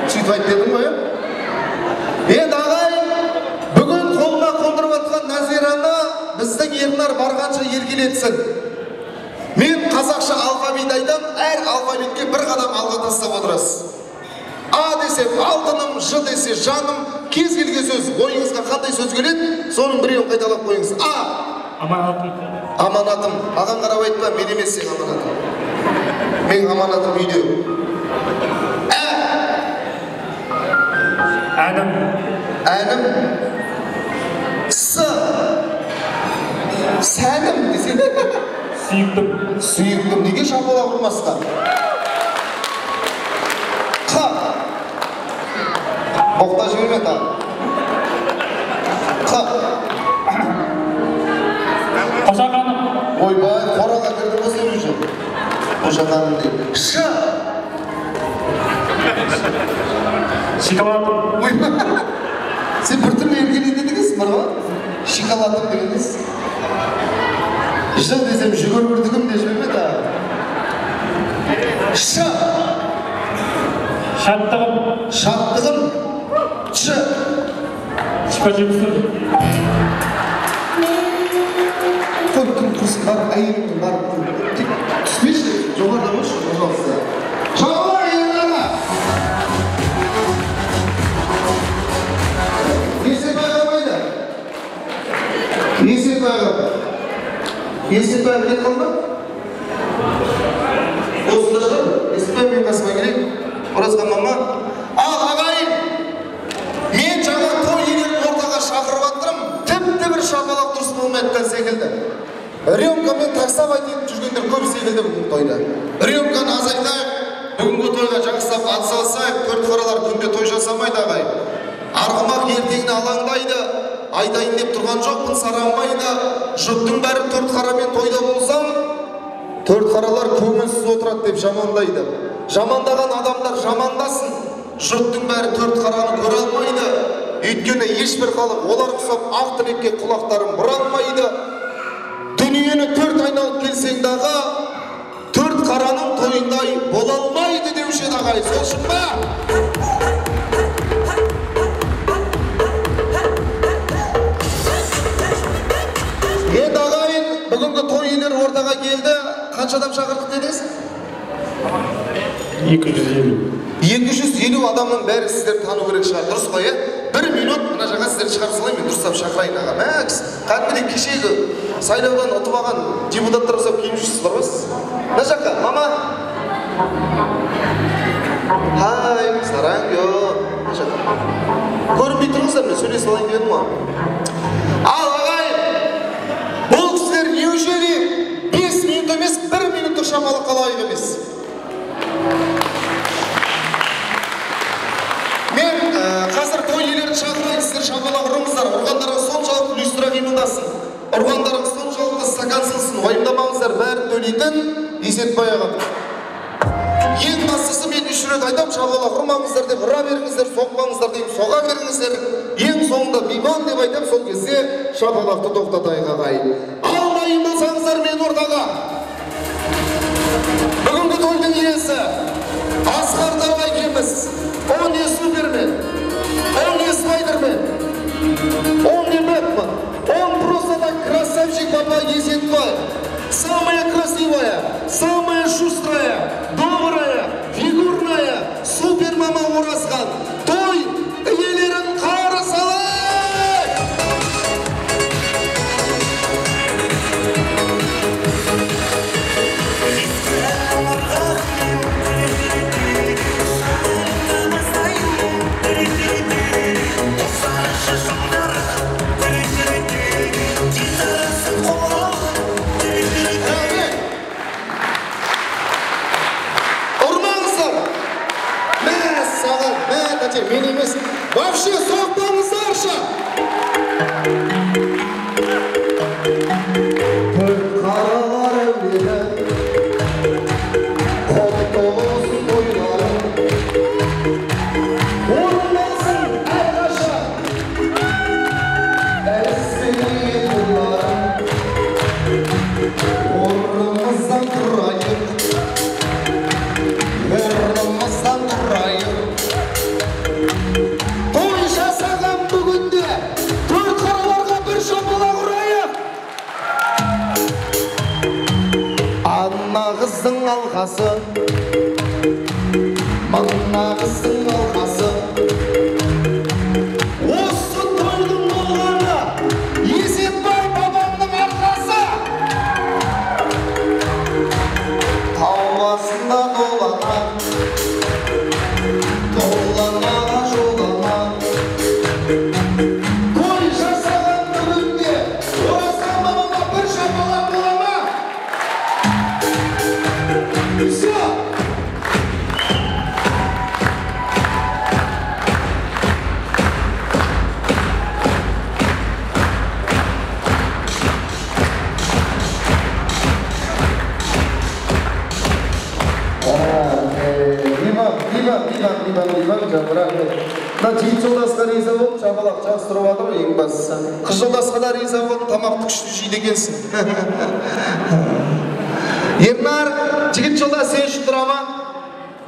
Speaker 20: Сөйтіп айт дедім ғой, Енді ағайын, бүгін қолына қондырып атқан Назираны біздің Ернар барғанша еркелетсін. Мен қазақша алфавит айтам, әр алфавитке бір қадам алға тастап отырасыз. А десе алтыным, Ж десе жаным, кез келген сөз ойыңызға қандай сөз келеді, соның біреуін қайталап қойыңыз. А.
Speaker 2: Аманатым.
Speaker 20: Аманатым. Маған қарап айтпа, мен емес сен аманатым. Мен аманатым үйде. Ә.
Speaker 2: Әнім.
Speaker 20: Әнім. С. Сәнім десе.
Speaker 2: Сүйіктім.
Speaker 20: Сүйіктім. Неге шапалақ ұрмасқа? Қ. Боқта жіберме тағы. Қ.
Speaker 2: Қошақаным.
Speaker 20: Ойбай, қораға кірдің ғой сен уже. Қошақаным дейді. Ш.
Speaker 2: Шоколадым.
Speaker 20: Ойбай. Сен біртүрлі еркелейді дегенсің бар ғой? Шоколадым дегенсің. Ж десем жүгірмірдігім де жіберме тағы. Ш.
Speaker 2: Шаттығым.
Speaker 20: Шаттығым. Ч.
Speaker 2: Шипа жемісім.
Speaker 20: Барып әйеліңмен барып түспеші, жоғарыда болшы, пожалуйста. Шапалақ Ернарға! Есетбай қайда? Есетбай қайда? Есетбай кетіп қалды ма? Осында шығар. Есетбай менің қасыма келейік. Оразған мама. Ал ағайын, мен жаңа той иелерін ортаға шақырып жатырмын. Тіпті бір шапалақ дұрыс болмай жатқан секілді. Рюмкамен таксовать етіп жүргендер көп секілді бүгінгі тойда. Рюмканы азайтайық, бүгінгі тойға жақсылап атсалысайық. Төрт қаралар күнде той жасамайды ағайын. Арғымақ ертеңіне алаңдайды, айтайын деп тұрған жоқпын, саранбайды. Жұрттың бәрі төрт қарамен тойда болсам, төрт қаралар көңілсіз отырады деп жамандайды. Жамандаған адамдар жамандасын, жұрттың бәрі төрт қараны көре алмайды. Өйткені ешбір халық олар ұқсап ақ тілекке құлақтарын бұра алмайды. Дүниені төрт айналып келсең дағы, төрт қараның тойындай бола алмайды деуші еді ағай. Сол шын ба? Енді ағайын, бүгінгі той иелері ортаға келді. Қанша адам шақырдық дедіңіз?
Speaker 2: 250.
Speaker 20: 250 адамның бәрі сіздер тану керек шығар, дұрыс қой, е? Бір минут мына жаққа сіздерді шығарып салайын, мен дұрыстап шақырайын аға. Мә, кәдімгідей кешегі сайлаудан ұтып алған депутаттар ұқсап киініп жүрсіз бар ғой сіз. Мына жаққа, мама. Хай, сараңгё. Мына жаққа. Көрінбей тұрыңыздар, мен сөйлесіп алайын дедім ғой. Ал ағайын, бұл кісілер неужели 5 минут емес, 1 минуттық шамалыққа лайық емес? Мен қазір той иелерін шақырайын, сіздер шапалақ ұрыңыздар. Ұрғандарыңыз соншалықты люстра қимылдасын, ұрғандарыңыз соншалықты стакан сынсын. Уайымдамаңыздар, бәрін төлейтін Есетбай ағам. Ең бастысы мен 3 рет айтам, шапалақ ұрмаңыздар деп, ұра беріңіздер, соқпаңыздар деймін, соға беріңіздер. Ең соңында биман деп айтам, сол кезде шапалақты тоқтатайық ағайын. Ал дайын болсаңыздар мен ортаға. Бүгінгі тойдың иесі Асқар Тау әкеміз. Он не супермен, он не спайдермен, он не Бэтмен, он просто так красавчик папа Есетбай. Самая красивая, самая шустрая, добрая, фигурная, супермама Оразхан. Той иелерін қарсы алайық! Ұрмаңыздар! Мә саған, мә тәте, мен емес. Вообще соқпаңыздаршы! Төрт қаралар әулеті, құтты болсын тойларың, орындалсын әрқашан әр ойларың. Орнымыздан тұрайық, орнымыздан тұрайық. Той жасаған бүгінде төрт қараларға бір шапалақ ұрайық. Ана қыздың алқасы, мына қыздың алқасы. Осы тойдың болғаны Есетбай бабамның арқасы. Тау басында долана, доланаға жолама. Той жасаған бүгінде Оразхан бабама бір шапалақ бола ма? Все! Мына жігіт жолдасқа риза болып, шапалақ жақсы тұрып жатыр ең бастысы. Қыз жолдасқа да риза болып, тамақты күшті жейді екенсің. Ернар, жігіт жолдас сен үшін тұра ма?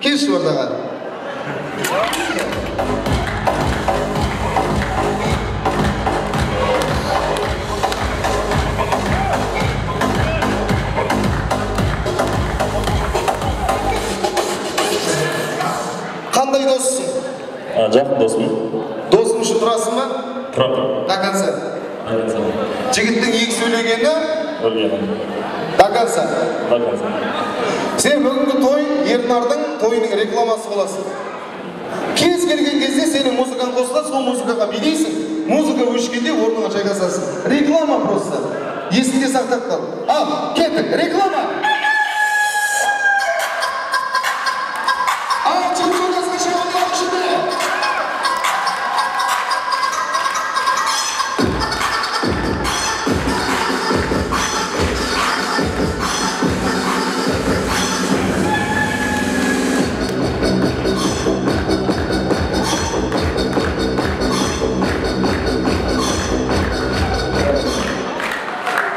Speaker 20: Келші ортаға.
Speaker 2: Жақын досым.
Speaker 20: Досың үшін тұрасың ба?
Speaker 2: Тұрамын.
Speaker 20: До конца.
Speaker 2: До конца.
Speaker 20: Жігіттің екі сөйлегені?
Speaker 2: Өлгені.
Speaker 20: До конца.
Speaker 2: До конца.
Speaker 20: Сен бүгінгі той Ернардың тойының рекламасы боласың. Кез келген кезде сенің музыкаң қосылады, сол музыкаға билейсің. Музыка өшкенде орныңа жайғасасың. Реклама просто. Есіңде сақтап қал. Ал, кеттік, реклама. Ал, жігіт жолдасқа шығып ішінде.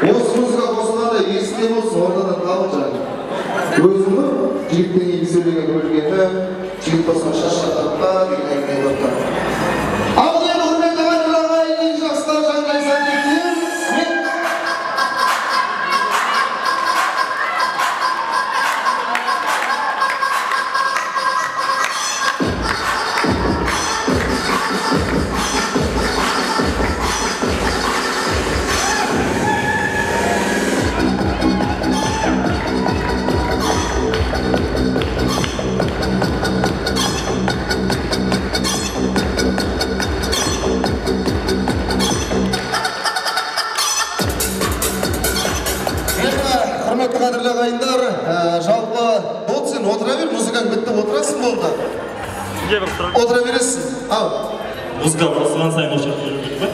Speaker 20: Осы музыка қосылғанда есіңде болсын, ортадан табыл жаңа. Өзің ғой, жігіттің екі сөйлеген өлгені, жігіт болсаң шашқа тартпа деген әңгіме бар. Ал енді құрметті ағайын, ең жақсылар жан жайсан мен құрметті қадірлі ағайындар, жалпы болды, сен отыра бер, музыкаң бітті, отырасың болды. Отыра бересің. Ал.
Speaker 2: Музыка қосылған сайын осы жерде жүру керек пе?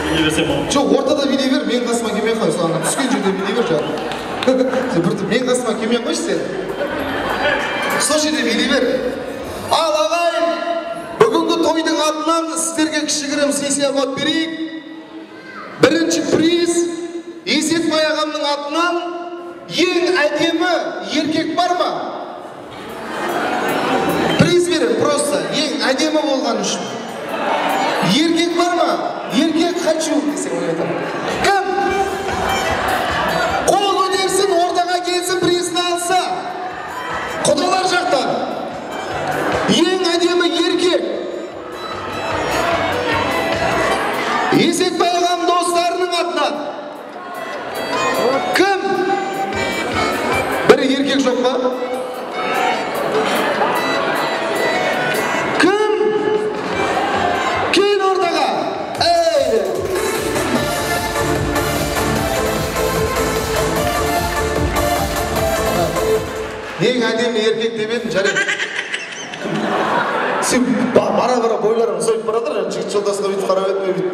Speaker 2: Билей берсем болады.
Speaker 20: Жоқ, ортада билей бер, мен қасыма келмей қой, соған түскен жерде билей бер жаным. Сен бір мен қасыма келмей қойшы сен. Сол жерде билей бер. Ал ағайын, бүгінгі тойдың атынан сіздерге кішігірім сый-сияпат берейік. Бірінші приз Есетбай ағамның атынан ең әдемі еркек бар ма? Приз берем просто, ең әдемі болған үшін. Еркек бар ма? Еркек хочу десең ойлайтын. Кім? Қол көтерсін, ортаға келсін, призін алса. Құдалар жақтан. Ең әдемі еркек. Есетбай ағам достарының атынан. Кім? Бір еркек жоқ па? Кім? Кел ортаға. Ей! Ең әдемі еркек деп едім, жарайды. Сен бара-бара бойларың ұзайып бара жатыр, жігіт жолдасына бүйтіп қарап едім, бүйтіп.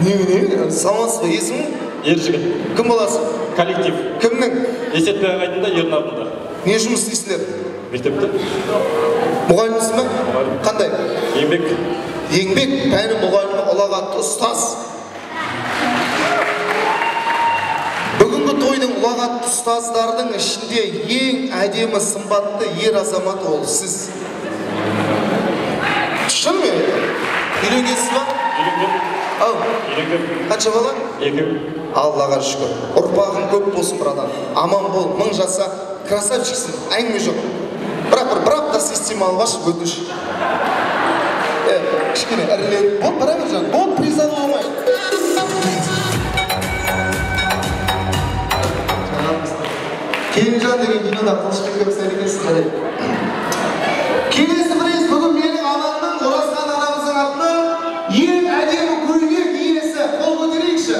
Speaker 20: Не, саламатсыз ба, есімің?
Speaker 2: Ержігіт.
Speaker 20: Кім боласың?
Speaker 2: Коллектив.
Speaker 20: Кімнің?
Speaker 2: Есетбай ағайдың да, Ернардың да.
Speaker 20: Не жұмыс істейсіңдер?
Speaker 2: Мектепте.
Speaker 20: Мұғалімсің ба?
Speaker 2: Мұғалім.
Speaker 20: Қандай?
Speaker 2: Еңбек.
Speaker 20: Еңбек пәні мұғалімі, ұлағатты ұстаз. Бүгінгі тойдың ұлағатты ұстаздардың ішінде ең әдемі сымбатты ер азамат ол сіз. Шын мен? Үйленгенсіз ба?
Speaker 2: Үйленгем.
Speaker 20: Ау.
Speaker 2: Үйленгем.
Speaker 20: Қанша бала?
Speaker 2: 2.
Speaker 20: Аллаға шүкір. Ұрпағың көп болсын, братан. Аман бол, мың жаса, красавчиксің, әңгіме жоқ. Бірақ бір апта система алып ашып өтініш. Кішкене іріленіп, бол, бара бер жаным. Бол, приз алу оңай. Келінжан деген кинода Қылышбекке ұқсайды екенсіз, жарайды. Келесі приз бүгін менің анамның, Оразхан анамыздың атынан ең әдемі көйлек иесі. Қол көтерейікші.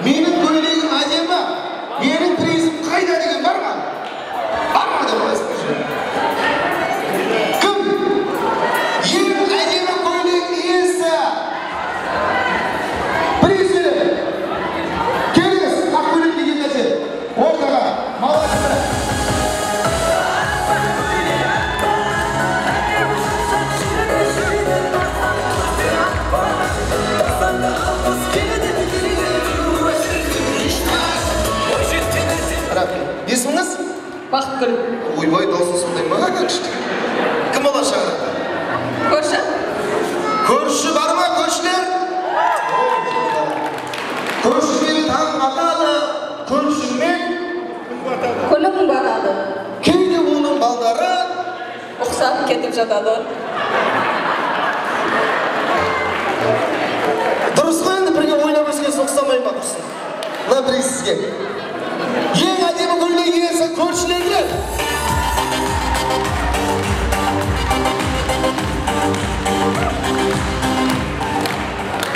Speaker 20: Менің көйлегім әдемі, менің призім қайда деген бар ма? Бар ма деп қойсын. Кім? Ең әдемі көйлек иесі. Приз беремін. Келіңіз, ақ көйлек киген нәрсе. Ортаға. Молодцы. Есіміңіз?
Speaker 7: Бақытгүл.
Speaker 20: Ойбай, дауысы сондай ма? Күшті. Кім бала шаңырақта?
Speaker 7: Көрші.
Speaker 20: Көрші бар ма, көршілер? Көршімен таң атады, көршімен
Speaker 7: күнім батады.
Speaker 20: Кейде оның балдары
Speaker 7: ұқсап кетіп жатады.
Speaker 20: ұнай ма құрсын? Мына бір сізге. Ең әдемі көйлек иесі көршілерден.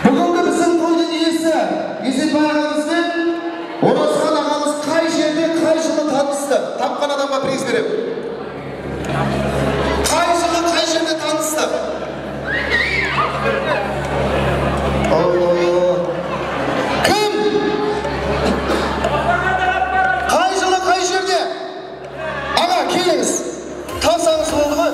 Speaker 20: Бүгінгі біздің тойдың иесі Есетбай ағамыз бен Оразхан ағамыз қай жерде, қай жылы танысты? Тапқан адамға приз беремін. Қай жылы, қай жерде танысты? Кім? Қай жылы, қай жерде? Аға, келіңіз. Тапсаңыз болды ғой.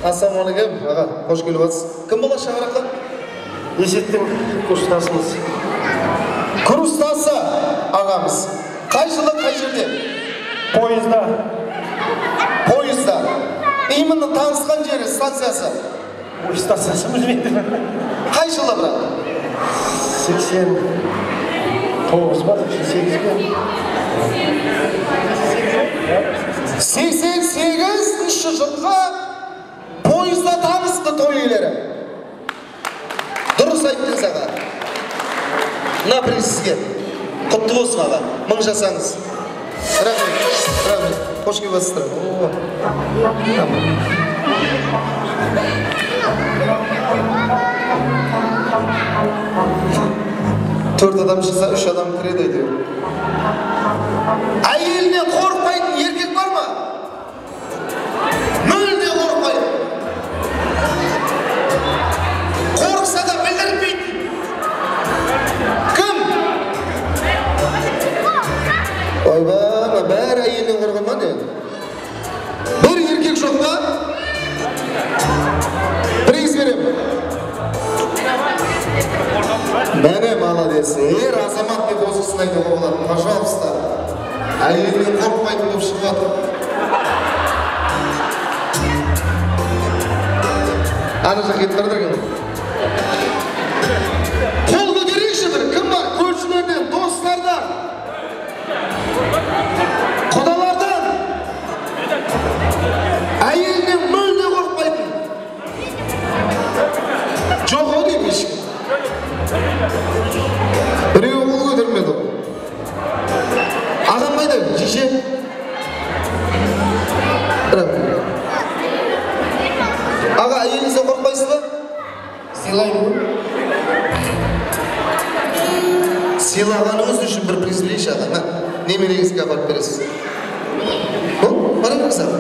Speaker 20: Ассалаумағалейкум, аға, қош келіп жатсыз. Кім бола шаңыраққа?
Speaker 8: Есеттің курстасымыз.
Speaker 20: Курстасы ағамыз. Қай жылы, қай жерде?
Speaker 8: Пойызда.
Speaker 20: Пойызда. Именно танысқан жері, станциясы.
Speaker 8: Ой, станциясы білмейді.
Speaker 20: Қай жылы, брат?
Speaker 8: 89 ба, 88 бе?
Speaker 20: 88-ші жылға пойызда танысты той иелері. Дұрыс айттыңыз, аға. Мына приз сізге. Құтты болсын, аға. Мың жасаңыз. Рахмет, рахмет. Қош келіп жатсыздар. Төрт адам шықса, үш адам кіреді әйтеуір. Әйелінен қорықпайтын еркек бар ма? Мүлде қорықпайды. Қорықса да білдірмейді. Кім? Ойбай, бәрі әйелінен қорқады ма не? Бір еркек жоқ па? Приз беремін. Міне, молодец. Ер азамат деп осы кісіні айтуға болады. Пожалуйста. Әйелінен қорықпайтын болып шығып жатыр. Ана жаққа кетіп бара жатыр. Қол көтерейікші бір. Кім бар? Көршілерден, достардан, құдалардан. Әйелінен мүлде қорықпайтын. Жоқ ау деймін ешкім. Біреуі қол көтермеді. Ағам қайда? Шеше? Аға, әйеліңізден қорықпайсыз ба?
Speaker 8: Сыйлаймын ғой.
Speaker 20: Сыйлағаныңыз үшін бір приз берейінші, аға. Немереңізге апарып бересіз. Бол, бара беріңіз, аға.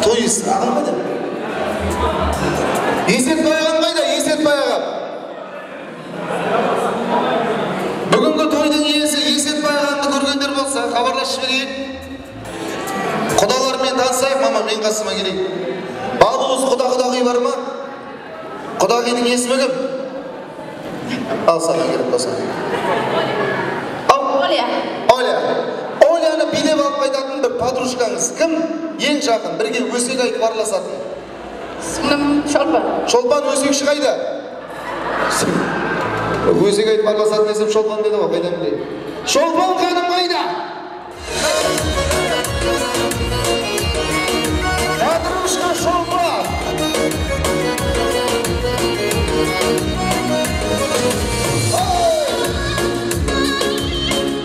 Speaker 20: Той иесі, ағам қайда? Есетбай ағам қайда? Есетбай ағам. Бүгінгі тойдың иесі Есетбай ағамды көргендер болса, хабарласып жіберейік. Құдалармен танысайық, мама, мен қасыма келейік. Балуыз құда-құдағи бар ма? Құдағидің есімі кім? Ал саған керек болса.
Speaker 7: Оля.
Speaker 20: Оля. Оляны билеп алып қайтатын бір подружкаңыз кім? Ең жақын, бірге өсек айтып араласатын.
Speaker 7: Сіңлім Шолпан.
Speaker 20: Шолпан өсекші қайда? Өсек айтып араласатын десем Шолпан деді ғой, қайдан білейін. Шолпан ханым қайда? Подружка Шолпан.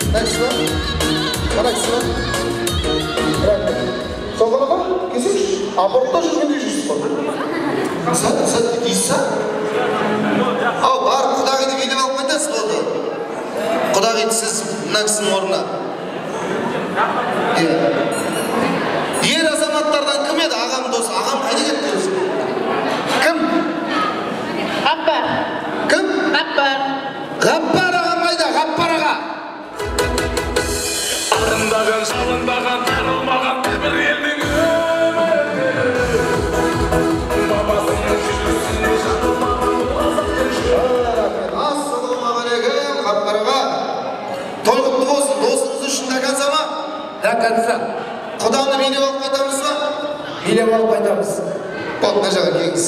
Speaker 20: Мына кісі ма? Мына кісі ма? Рахмет. Шолпан апа, келсеңізші. Абортта жүргендей жүрсіз ғой. Сәт, сәт, дейсіз а? Ау, барып құдағиды билеп алып қайтасыз болды. Құдағиды сіз мына кісінің орнына. Ер азаматтардан кім еді? Ағам досы. Ағам қайда кетті өзі? Кім?
Speaker 7: Ғаппар.
Speaker 20: Кім?
Speaker 7: Ғаппар.
Speaker 20: Ғаппар ағам қайда? Ғаппар аға.
Speaker 1: Арындаған, жалындаған, арылмаған бір елдің өмірі. Бабасының жүрісіне жатылмаған қазақтың
Speaker 20: жері. Ассалаумағалейкум, Ғаппар аға. Той құтты болсын, досыңыз үшін до конца ма?
Speaker 8: До конца.
Speaker 20: Құданы билеп алып қайтамыз ба?
Speaker 8: Билеп алып қайтамыз.
Speaker 20: Болды, мына жаққа келіңіз.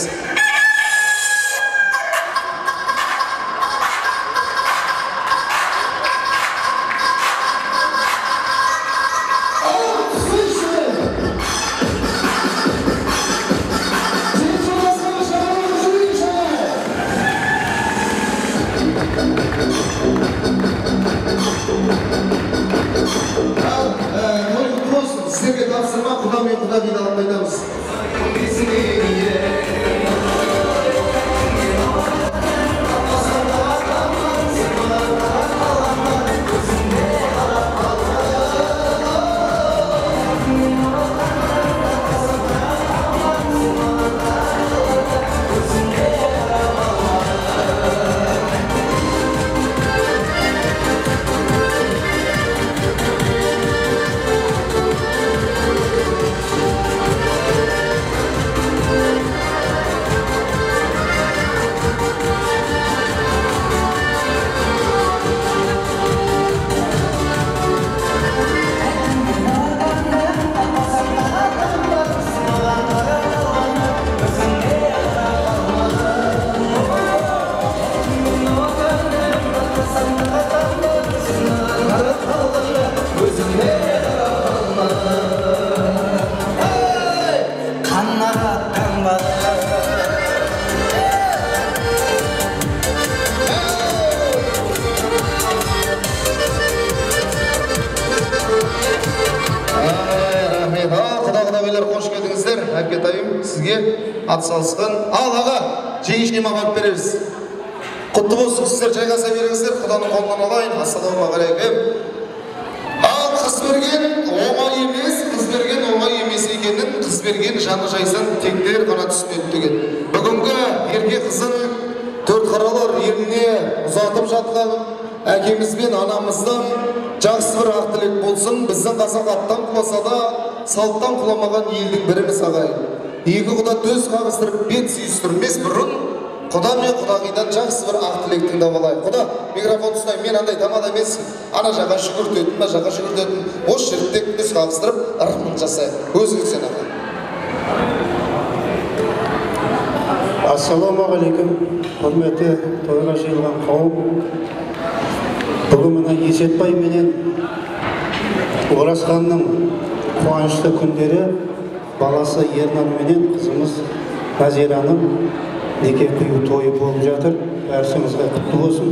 Speaker 20: құдағиды алып қайтамыз. Сізге ат салысқан. Ал аға, жеңешеме апарып береміз. Құтты болсын, сіздер жайғаса беріңіздер, құданың қолынан алайын. Ассалаумағалейкум. Ал қыз берген оңай емес, қыз берген оңай емес екенін қыз берген жаны жайсан тектер ғана түсінеді деген. Бүгінгі ерке қызын төрт қаралар еліне ұзатып жатқан әкеміз бен анамыздан жақсы бір ақ тілек болсын. Біздің қазақ аттан құласа да салттан құламаған елдің біріміз ағайын. Екі құда төс қағыстырып бет сүйістірмес бұрын құда мен құдағидан жақсы бір ақ тілек тыңдап алайық. Құда, микрофон ұстай, мен андай тамада емеспін. Ана жаққа жүгіртетін, мына жаққа жүгіртетін. Осы жерде тек төс қағыстырып ырымын жасайық. Өзіңізден аға.
Speaker 13: Ассалаумағалейкум, құрметті тойға жиылған қауым. Бүгін мына Есетбай менен Оразханның қуанышты күндері, баласы Ернар менен қызымыз Назираның неке қию тойы болып жатыр. Бәріңізге құтты болсын.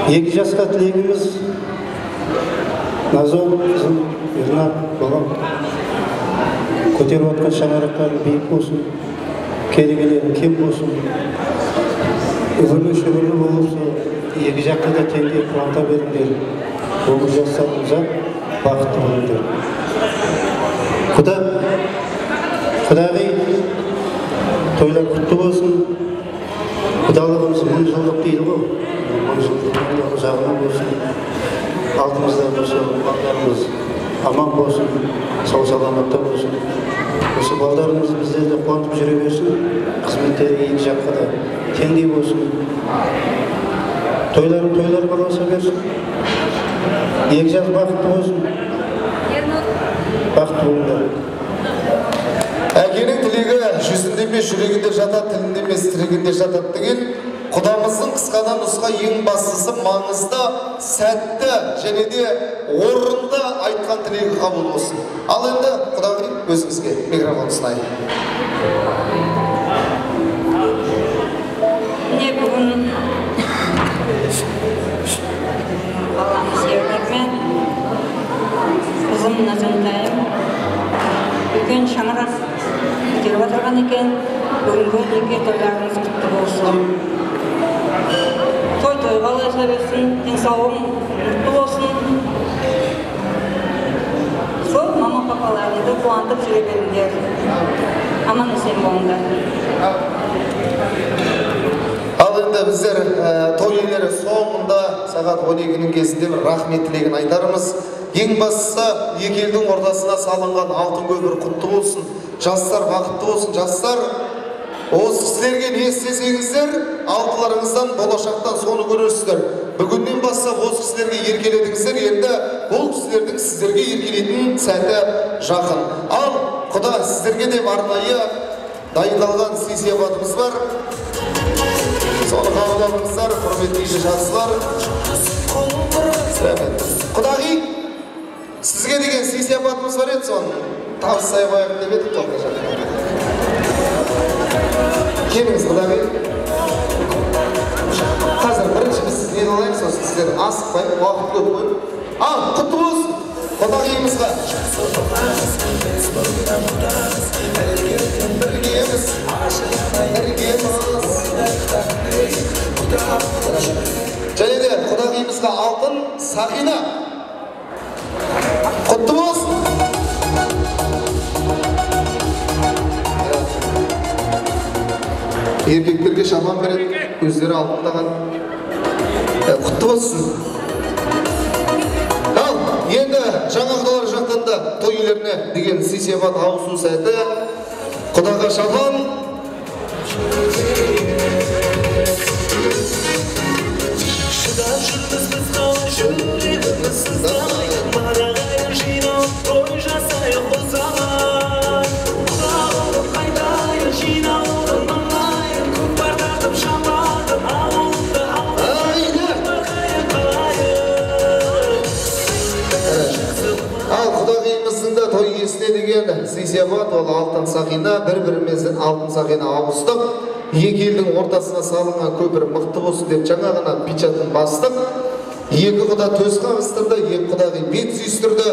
Speaker 13: Екі жасқа тілегіміз Назо, қызым, Ернар, балам, көтеріп жатқан шаңырақтарың биік болсын, керегелерің кең болсын, үбірлі-шүбірлі болып сол екі жақты да теңдей қуанта беріңдер. Өмір жастарың ұзақ, бақытты болыңдар. Құдағи, тойлар құтты болсын. Құдалығымыз 1000 жылдық дейді ғой. 1000 жылдық ұзағына болсын. Алдымызда осы балдарымыз аман болсын, сау саламатта болсын. Осы балдарымыз біздерді қуантып жүре берсін. Қызметтері екі жаққа да теңдей болсын. Тойларың тойларға ұласа берсін. Екі жас бақытты болсын. Бақытты болыңдар.
Speaker 20: Әкенің тілегі жүзінде емес, жүрегінде жатады, тілінде емес, тілегінде жатады деген құдамыздың қысқадан нұсқа ең бастысы маңызды, сәтті және де орынды айтқан тілегі қабыл болсын. Ал енді құдағи, өзіңізге микрофон ұсынайын.
Speaker 10: Міне бүгін баламыз Ернармен, қызым Назантайым үлкен шаңырақ көтеріп отырған екен. Бүгінгі неке тойларыңыз құтты болсын. Той тойға ұласа берсін, денсаулығың мықты болсын. Сол мама папаларыңды қуантып жүре беріңдер. Аман есен болыңдар.
Speaker 20: Ал енді біздер той иелері соңында сағат 12-нің кезінде бір рахмет тілегін айтармыз. Ең бастысы екі елдің ортасына салынған алтын көпір құтты болсын. Жастар бақытты болсын. Жастар, осы кісілерге не істесеңіздер, алтыларыңыздан болашақтан соны көресіздер. Бүгіннен бастап осы кісілерге еркеледіңіздер, енді бұл кісілердің сіздерге еркелейтін сәті жақын. Ал құда, сіздерге де арнайы дайындалған сый-сияпатымыз бар. Соны қабылдаңыздар, құрметті жақсылар. Құдағи, сізге деген сый-сияпатымыз бар еді, соны табыстай қояйық деп едік тоқта жақын. Келіңіз, құдағи. Қазір бірінші біз сізден алайық, сосын сіздер асықпай, уақыт көп қой. Ал, құтты болсын. Құдағиымызға. Біргеміз, біргеміз. Және де құдағиымызға алтын сақина. Құтты болсын. Еркектерге шапан береді, өздері алтындаған. Құтты болсын. Ал, енді жаңа құдалар жақтан да той иелеріне деген сый-сияпат ауысу сәті. Құдаға шапан.
Speaker 1: Шыдап жүрміз біз қалай, жүрегіміз сыздамай, марағайын жиналып той жасайық ұзамай. Құда болып қайтайық, жиналудың маңайын, көкпар тартып шабатын ауылды ауылын.
Speaker 20: Ал құдағиымыздың да той иесіне деген сый-сияпат, ол алтын сақина. Бір-бірімізден алтын сақина ауыстық. Екі елдің ортасына салынған көпір мықты болсын деп жаңа ғана печатын бастық. Екі құда төс қағыстырды, екі құдағи бет сүйістірді.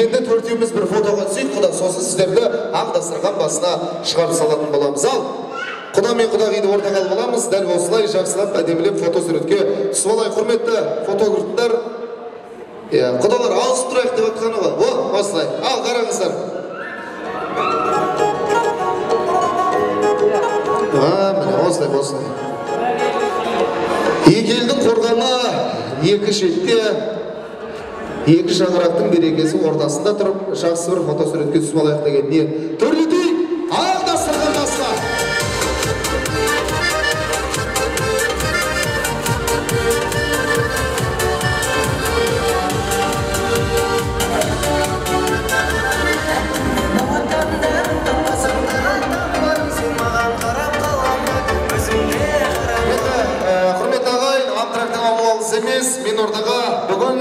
Speaker 20: Енді төртеуміз бір фотоға түсейік, құда, сосын сіздерді ақ дастархан басына шығарып салатын боламыз. Ал құда мен құдағиды ортаға алып аламыз. Дәл осылай жақсылап әдемілеп фотосуретке түсіп алайық, құрметті фотографтар. Құдалар ауысып тұрайық деп жатқаны ғой. О, осылай. Ал қараңыздар. Міне осылай, осылай. Екі елдің қорғаны екі шетте, екі шаңырақтың берекесі ортасында тұрып, жақсы бір фотосуретке түсіп алайық деген ниет. Төрлетейік, ақ дастархан басына. Емес, мен ортаға бүгін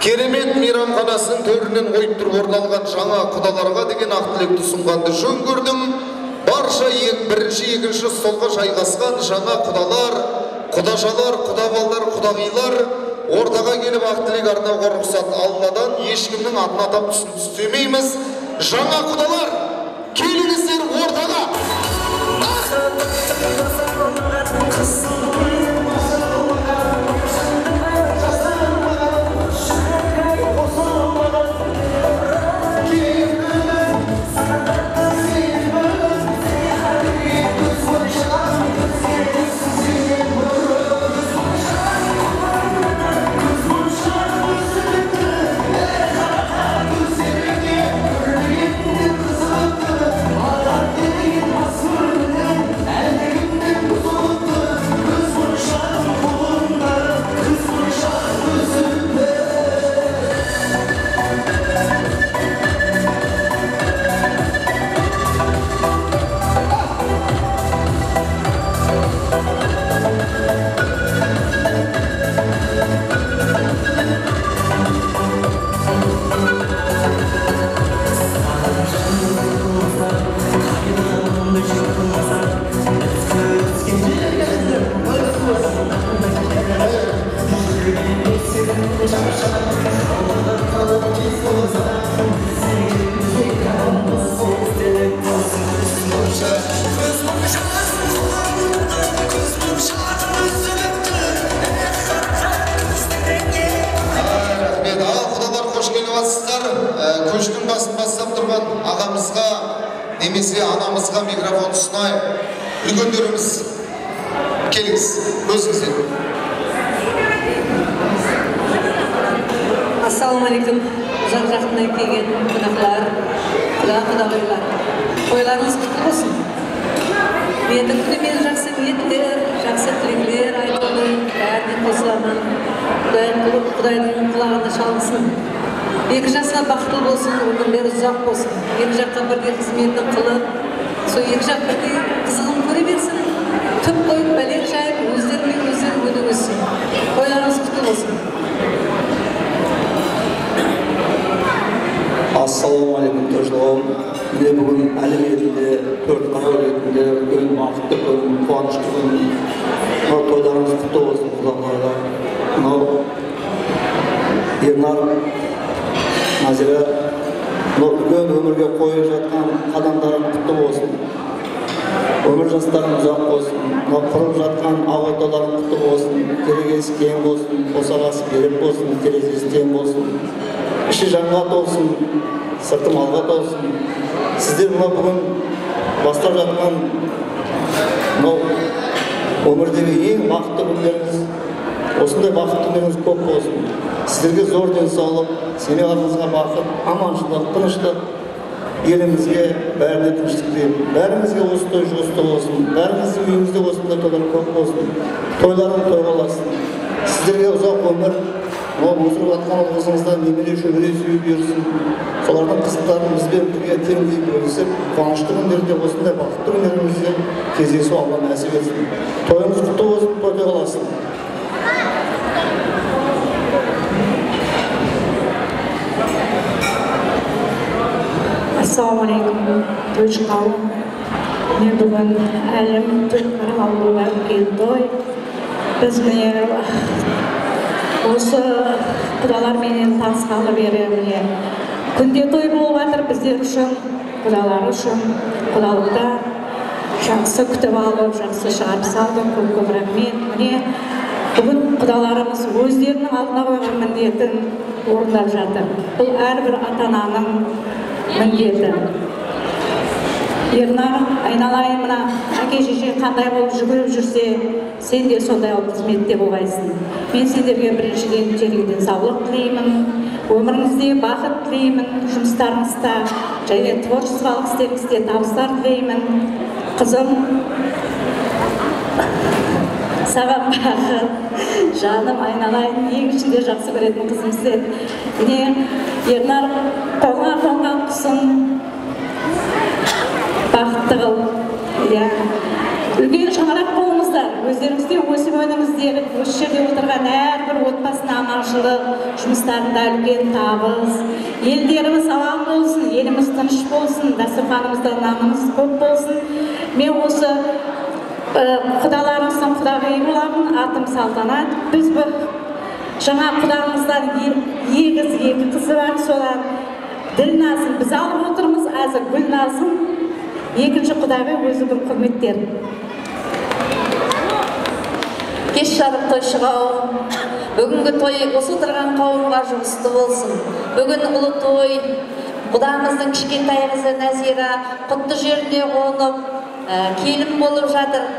Speaker 20: керемет мейрамханасының төрінен ойып тұрып орын алған жаңа құдаларға деген ақ тілекті ұсынғанды жөн көрдім. Барша бірінші, екінші столға жайғасқан жаңа құдалар, құдашалар, құдабалдар, құдағилар ортаға келіп ақ тілек арнауға рұқсат Алладан, ешкімнің атын атап түсін түстемейміз. Жаңа құдалар, келіңіздер ортаға. Көштің басын бастап тұрған ағамызға немесе анамызға микрофон ұсынайық. Үлкендеріміз, келіңіз, өзіңізден.
Speaker 12: Ассалаумағалейкум, ұзақ жақыннан келген қонақтар, құда құдағилар. Тойларыңыз құтты болсын. Енді күнімен жақсы ниеттер, жақсы тілектер айтылды, бәріне қосыламын. Құдайдың құлағына шалынсын. Екі жасқа бақытты болсын, өмірлері ұзақ болсын. Екі жаққа бірдей қызметін қылып, сол екі жақ бірдей қызығын көре берсін. Түп қойып, бәлек жайып, өздеріне өздері өніп өссін. Тойларыңыз құтты болсын.
Speaker 22: Ассалаумағалейкум, тойшылығым. Міне бүгін әлем елінде, төрт қара елінде үлкен бақытты күн, қуанышты күн. Мынау тойларыңыз құтты болсын, құдағилар. Мынау Ернар Назира, мынау үлкен өмірге қойып жатқан қадамдарың құтты болсын. Өмір жастарың ұзақ болсын. Мынау құрып жатқан ақ отауларың құтты болсын. Керегесі кең болсын, босағасы берік болсын, терезесі тең болсын. Іші жанға толсын, сырты малға толсын. Сіздер мынау бүгін бастап жатқан мынау өмірдегі ең бақытты күндеріңіз, осындай бақытты күндеріңіз көп болсын. Сіздерге зор денсаулық, семьяларыңызға бақыт, аманшылық, тыныштық, елімізге бәріне тыныштық тілеймін. Бәріңізге осы той жұғысты болсын, бәріңіздің үйіңізде осындай тойлар көп болсын, тойларың тойға ұлассын. Сіздерге ұзақ өмір, мынау өсіріп жатқан ұл қызыңыздан немере шөбере сүю бұйырсын. Солардың қызықтарын бізбен бірге теңдей бөлісіп, қуанышты күндерде, осындай бақытты күндерімізде кездесу Алла нәсіп етсін. Тойыңыз құтты болсын, той тойға ұлассын.
Speaker 17: Ассалаумағалейкум, тойшы қауым. Мен бүгін әлем Төртқара ауылында үлкен той. Біз міне осы құдаларменен танысқалы бері міне күнде той болып жатыр біздер үшін, құдалар үшін. Құдалықта жақсы күтіп алып, жақсы шығарып салды. Көп-көп рахмет. Міне бүгін құдаларымыз өздерінің алдына қойған міндетін орындап жатыр. Бұл әрбір ата-ананың міндеті. Ернар, айналайын, мына әке шеше қандай болып жүгіріп жүрсе, сен де сондай қызметте болғайсың. Мен сендерге біріншіден терең денсаулық тілеймін, өміріңізде бақыт тілеймін, жұмыстарыңызда және творчестволық істеріңізде табыстар тілеймін. Қызым, саған бақыт, жаным, айналайын, ең ішінде жақсы көретін қызым сен. Міне, Ернар, қолға қонған құсың бақытты қыл. Иә. Үлкен шаңырақ болыңыздар, өздеріңізде өсіп өніңіздер, осы жерде отырған әрбір отбасына аманшылық, жұмыстарында үлкен табыс, елдеріміз аман болсын, еліміз тыныш болсын, дастарханымызда нанымыз көп болсын. Мен осы құдаларымыздың құдағиы боламын, атым Салтанат. Біз жаңа құдағымыздан егіз екі қызы бар, содан Ділназын біз алып отырмыз, әзір Гүлназын екінші құдағи өзі бір құрметтер.
Speaker 3: Кеш жарық тойшы қауым, бүгінгі той осы отырған қауымға жұғысты болсын. Бүгін ұлы той, құдамыздың кішкентай қызы Нәзира құтты жеріне қонып, келін болып жатыр.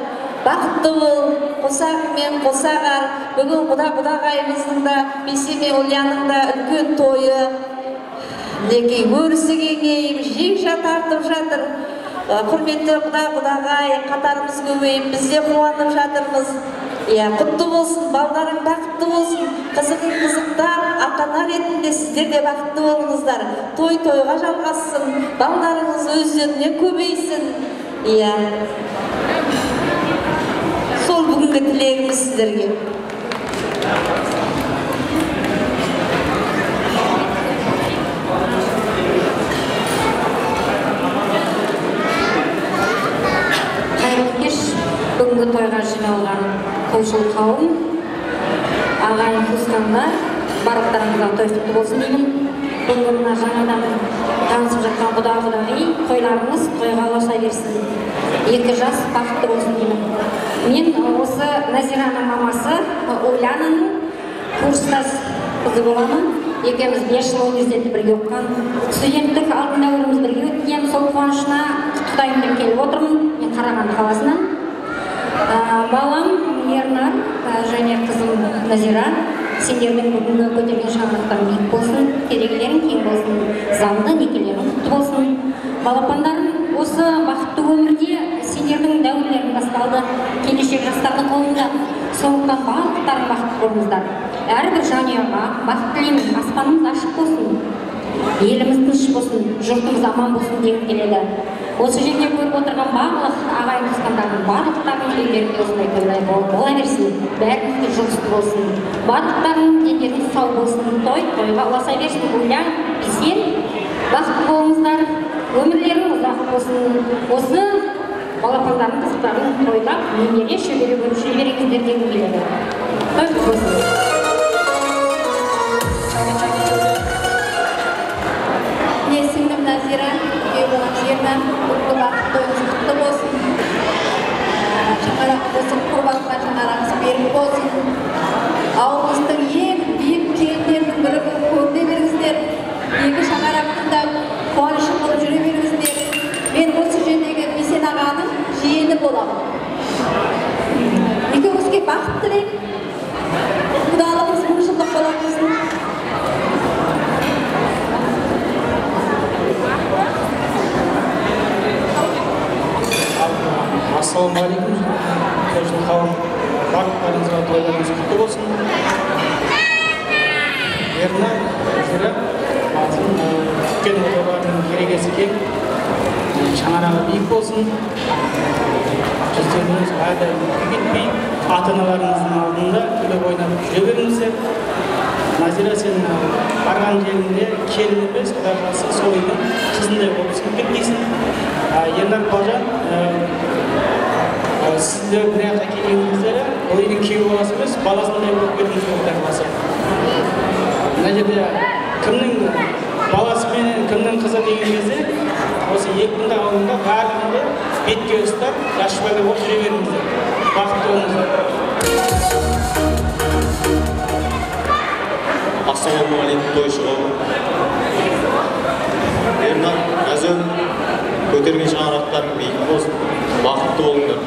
Speaker 3: Бақытты бол, қосағыңмен қосағар. Бүгін құда құдағайымыздың да, Бейсен мен Ульяның да үлкен тойы. Мінекей өрісі кеңейіп, жекжат тартып жатыр. Құрметті құда құдағай, қатарымыз көбейіп, біз де қуанып жатырмыз. Иә, құтты болсын, балдарың бақытты болсын, қызығын қызықтап, ата-ана ретінде сіздер де бақытты болыңыздар. Той тойға жалғассын, балдарыңыз өздеріне көбейсін. Иә. Сол бүгінгі тілегіміз сіздерге.
Speaker 16: Қайырлы кеш, бүгінгі тойға жиналған тойшыл қауым, ағайын туысқандар, барлықтарыңызға той құтты болсын деймін. Бүгінгі мына жаңадан танысып жатқан құда құдағи, тойларыңыз тойға ұласа берсін. Екі жас бақытты болсын деймін. Мен осы Назираның мамасы Ульянаның курстас қызы боламын. Екеуміз 5 жыл университетте бірге оқыған, студенттік алтын дәуіріміз бірге өткен, сол қуанышына құттықтаймын деп келіп отырмын. Мен Қарағанды қаласынан. Балам Ернар және қызым Назира, сендердің бүгінгі көтерген шаңырақтарың биік болсын, терегелерің кең болсын, заңды некелерің құтты болсын. Балапандарым, осы бақытты өмірде сендердің дәуірлерің басталды, келешек жастардың қолында. Сондықтан барлықтарың бақытты болыңыздар. Әрбір жанұяға бақыт тілеймін, аспанымыз ашық болсын, еліміз тыныш болсын, жұртымыз аман болсын дегім келеді. Осы жерде көріп отырған барлық ағайын туысқандардың барлықтарының үйлерінде осындай тойлар бола берсін, бәрімізге жұғысты болсын, барлықтарының дендеріңіз сау болсын, той тойға ұласа берсін. Ульян, Бейсен, бақытты болыңыздар, өмірлерің ұзақ болсын. Осы балапандардың қызықтарын тойлап, немере шөбере көріп жүре беріңіздер дегім келеді. Той құтты болсын.
Speaker 17: Екі шаңырақтың да қуанышы болып жүре беріңіздер. Мен осы жердегі Бейсен ағаның жиені боламын. Екеуіңізге бақыт тілеймін. Құдалығымыз 1000 жылдық бола берсін.
Speaker 4: Ассалаумағалейкум, тойшыл қауым, барлықтарыңызға тойларыңыз құтты болсын. Ернар, Назира, күткен отауларының керегесі кең, шаңырағы биік болсын. Жүздеріңіз әрдайым күй кетпей, ата-аналарыңыздың алдында күліп ойнап жүре беріңіздер. Назира, сен барған жеріңде келін емес, Құдай қаласа сол үйдің қызындай болып сіңіп кеткейсің. Ернар Балжан, сіздер бір жаққа келгеніңізде ол үйдің күйеу баласы емес, баласындай болып кетіңіз, Құдай қаласа. Мына жерде кімнің баласы менен кімнің қызы деген кезде осы Екпінді ауылында барлығында бетке ұстап, жас жұбайлар болып жүре беріңіздер. Бақытты болыңыздар.
Speaker 15: Ассалаумағалейкум, тойшы қауым. Ернар, Назөл, көтерген шаңырақтарың биік болсын, бақытты болыңдар.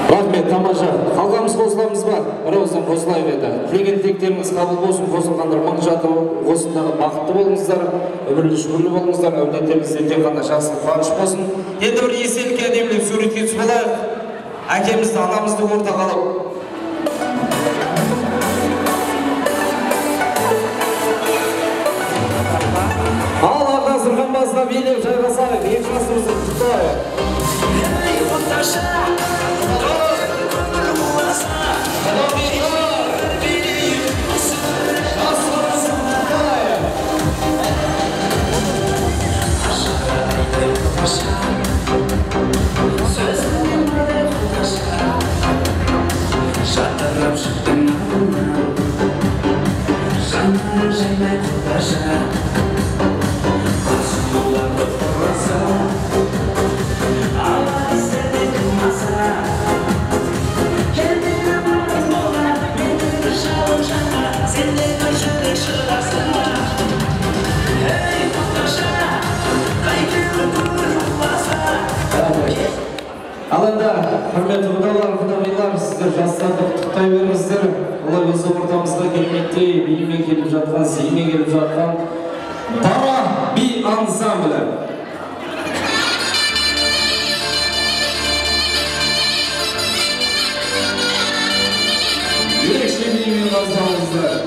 Speaker 9: Рахмет, тамаша. Қалғамыз қосыламыз ба? Бір ауыздан қосылайық еді. Тілеген тілектеріңіз қабыл болсын, қосылғандар мың жаты осындағы бақытты болыңыздар, өмірлі шүкірлі болыңыздар, әулеттеріңізде тек қана жақсылық, қуаныш болсын. Енді бір естелікке әдемілеп суретке түсіп алайық. Әкемізді, анамызды ортаға алып. Ал дастархан басына билеп жайғасайық, екі жасымызды құттықтайық.
Speaker 1: Жатырып шықтың алдынан, жанарың жайнай құдаша, сұлуларды ұраса, алла істерде қылмаса, келбеті барың болар, мендегі жалын жанға, сендегі жүрек шыдаса. Ей, құдаша, қайтемін көңіл ұқпаса.
Speaker 9: Ал енді, құрметті құдалар, құдағилар, сіздер жастарды құттықтай беріңіздер. Олар осы ортамызға келмектей, биімен келіп жатқан, сыймен келіп жатқан Дара би ансамблі. Ерекше биімен қарсы алыңыздар.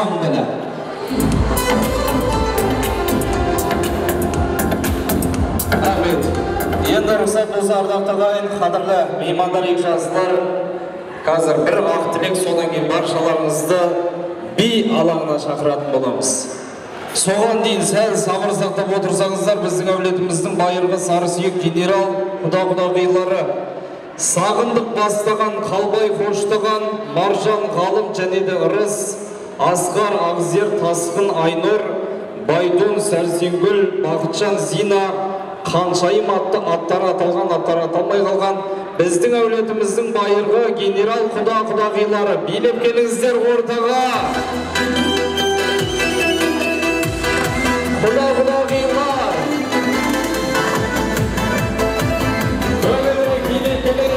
Speaker 9: ансамблі. Рахмет. Енді рұқсат болса, ардақты ағайын, қадірлі меймандар, екі жастар, қазір бір ақ тілек, содан кейін баршаларыңызды би алаңына шақыратын боламыз. Соған дейін сәл сабыр сақтап отырсаңыздар, біздің әулетіміздің байырғы сарысүйек генерал құда-құдағилары Сағындық бастаған, Қалбай қоштаған, Маржан Ғалым және де Ырыс, Асқар, Ақзер, Тасқын, Айнұр, Байдун, Сәрсенгүл, Бақытжан, Зина, Қаншайым атты аттары аталған, аттары аталмай қалған біздің әулетіміздің байырғы генерал құда-құдағилары, билеп келіңіздер ортаға. Құда-құдағилар. Көңілірек билеп келейік.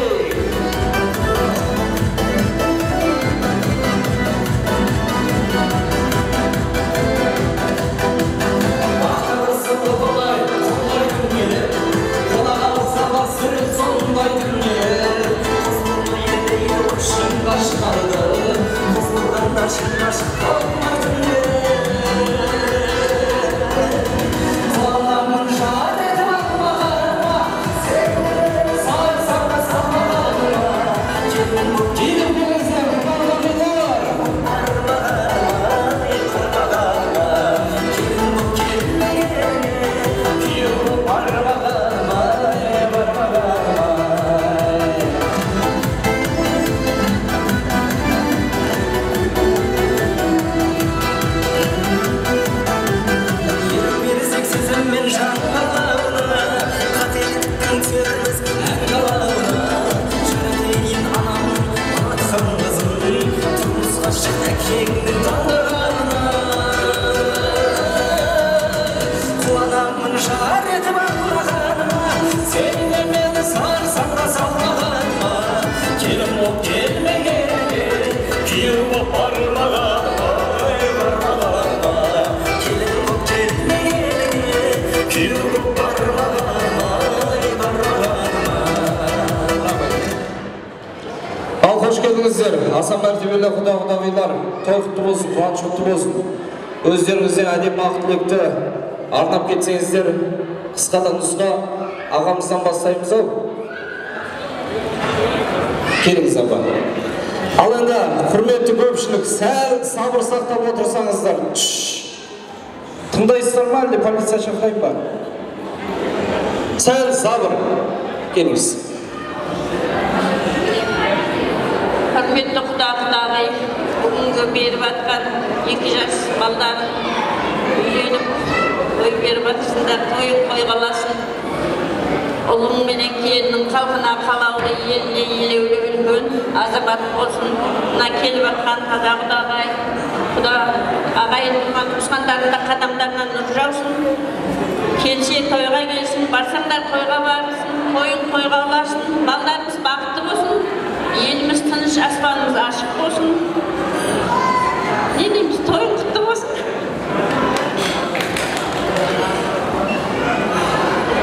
Speaker 9: Ал қош келдіңіздер, аса мәртебелі құда-құдағилар, той құтты болсын, қуаныш құтты болсын. Өздеріңізден әдемі ақ тілекті арнап кетсеңіздер, қысқа да нұсқа ағамыздан бастаймыз ау. Келіңіз, апа. Ал енді құрметті көпшілік, сәл сабыр сақтап отырсаңыздар. Тыңдайсыздар ма, әлде полиция шақырайын ба? Сәл сабыр. Келіңіз.
Speaker 7: Құрметті құда-құдағи, бүгінгі беріп атқан екі жас балдарын үйленіп той беріп атсындар, тойын қойғаласын. Ұлың менен келіннің халқына қалаулы, еліне елеулі үлкен азамат болсын. Мына келіп атқан таза құдағай, құда ағайын туған туысқандардың да қадамдарынан нұр жаусын. Келсе тойға келсін, барсаңдар тойға барсын, тойын тойға ұласын, балдарымыз бақытты болсын. Еліміз тыныш, аспанымыз ашық болсын. Не дейміз, тойың құтты болсын.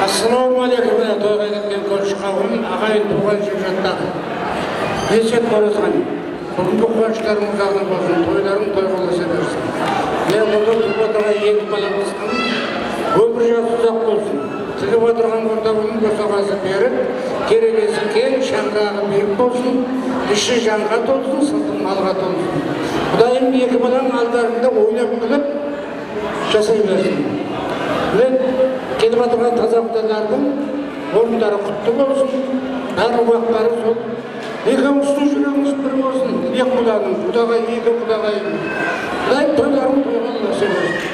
Speaker 8: Ассалаумағалейкум, тойға келген көрші қауым, ағайын туған жекжаттар. Есет Оразхан, бүгінгі қуаныштарың ұзағына болсын, тойларың тойға ұласа берсін. Мен мұнда тұрып отырған екі бала қызының өмір жасы ұзақ болсын. Тіліп отырған орталығының босағасы берік, керегесі кең, шаңырағы биік болсын, іші жанға толсын, сырты малға толсын. Құдайым екі баланың алдарында ойнап күліп жасай берсін. Мен келіп отырған таза құдалардың орындары құтты болсын, барлық уақыттары сол. Екеуіңіздің жүрегіңіз бір болсын, екі құданың, құдаға екі құдағайым. Құдайым тойларың тойға ұласа берсін.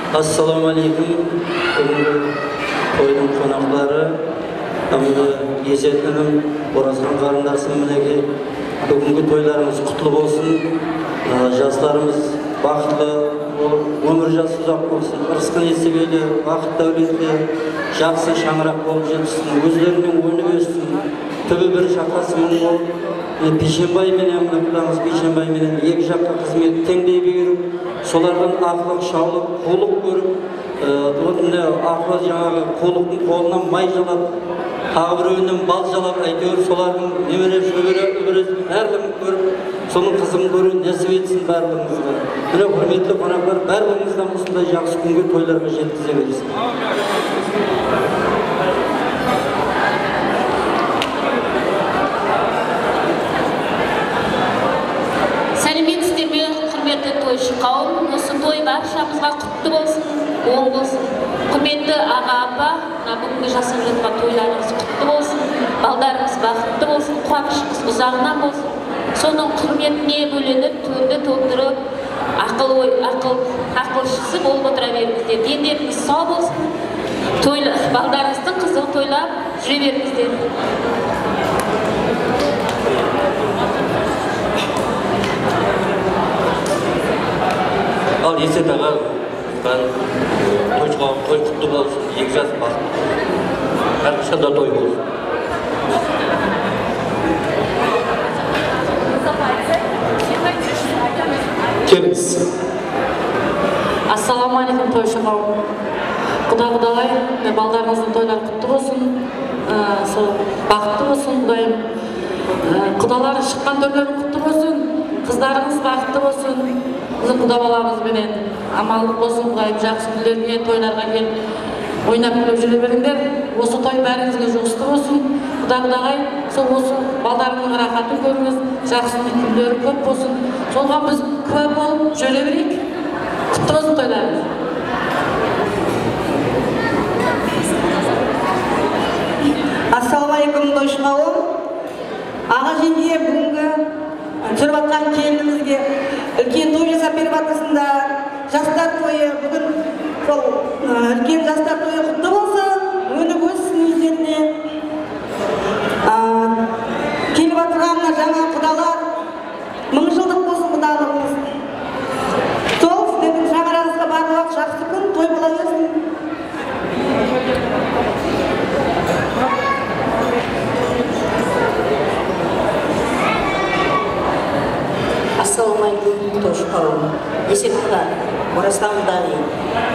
Speaker 5: Ассалаумағалейкум, бүгінгі тойдың қонақтары, бүгінгі Есет інім, Оразхан қарындасым, мінекей бүгінгі тойларымыз құтты болсын, жастарымыз бақытты болып, өмір жасы ұзақ болсын, ырысқы несібелі, бақыт дәулетті, жақсы шаңырақ болып жетсін, өздерінің өніп өссін, түбі бір шақасы мың болып, Бейшенбай менен, мына құдамыз Бейшенбай менен екі жаққа қызмет теңдей беріп, солардан ақылық, шаулық, қулық көріп, ақылы жаңағы қулықтың қолынан май жалап, тағы біреуінен бал жалап, әйтеуір солардың немере, шөбере, үбіресі барлығын көріп, соның қызығын көру нәсіп етсін барлығыңызға. Міне, құрметті қонақтар, барлығыңыздан осындай жақсы күнге, тойларға жеткізе берсін.
Speaker 18: Сәлеметсіздер ме, құрметті тойшы қауым? Осы той баршамызға құтты болсын, оң болсын. Құрметті аға, апа, мына бүгінгі жасап жатқан тойларыңыз құтты болсын, балдарыңыз бақытты болсын, қуанышыңыз ұзағынан болсын. Соның құрметіне бөленіп, төрді толтырып, ақыл ой, ақыл, ақылшысы болып отыра беріңіздер. Дендеріңіз сау болсын, балдарыңыздың қызығын тойлап жүре беріңіздер.
Speaker 5: Ал Есет аға, той құтты болсын, екі жас бақытты болсын. Әрқашан да той болсын.
Speaker 9: Келіңіз.
Speaker 19: Ассалаумағалейкум, тойшы қауым. Құда құдағай, балдарыңыздың тойлары құтты болсын, сол бақытты болсын, Құдайым. Құдалар шыққан тойлары құтты болсын, қыздарыңыз бақытты болсын. Біздің құда баламызбенен амандық болсын, Құдайым, жақсы күндерге, тойларға келіп ойнап күліп жүре беріңдер. Осы той бәріңізге жұғысты болсын. Құда құдағай, сол осы балдарыңның рахатын көріңіз, жақсы күндері көп болсын. Соған біз куә болып жүре берейік. Құтты болсын тойларыңыз.
Speaker 10: Ассалаумағалейкум, тойшы қауым. Аға жеңге, бүгінгі түсіріп жатқан келінімізге үлкен той жасап беріп жатырсыңдар. Жастар тойы, бүгін сол үлкен жастар тойы құтты болсын, өніп өссін өздеріне. Келіп жатырған мына жаңа құдалар, мың жылдық болсын құдалығымыз. Сол сіздердің шаңырағыңызға барлық жақсы күн, той бола берсін.
Speaker 23: Ассалаумағалейкум, тойшы қауым. Есет құда, Оразхан құдағи,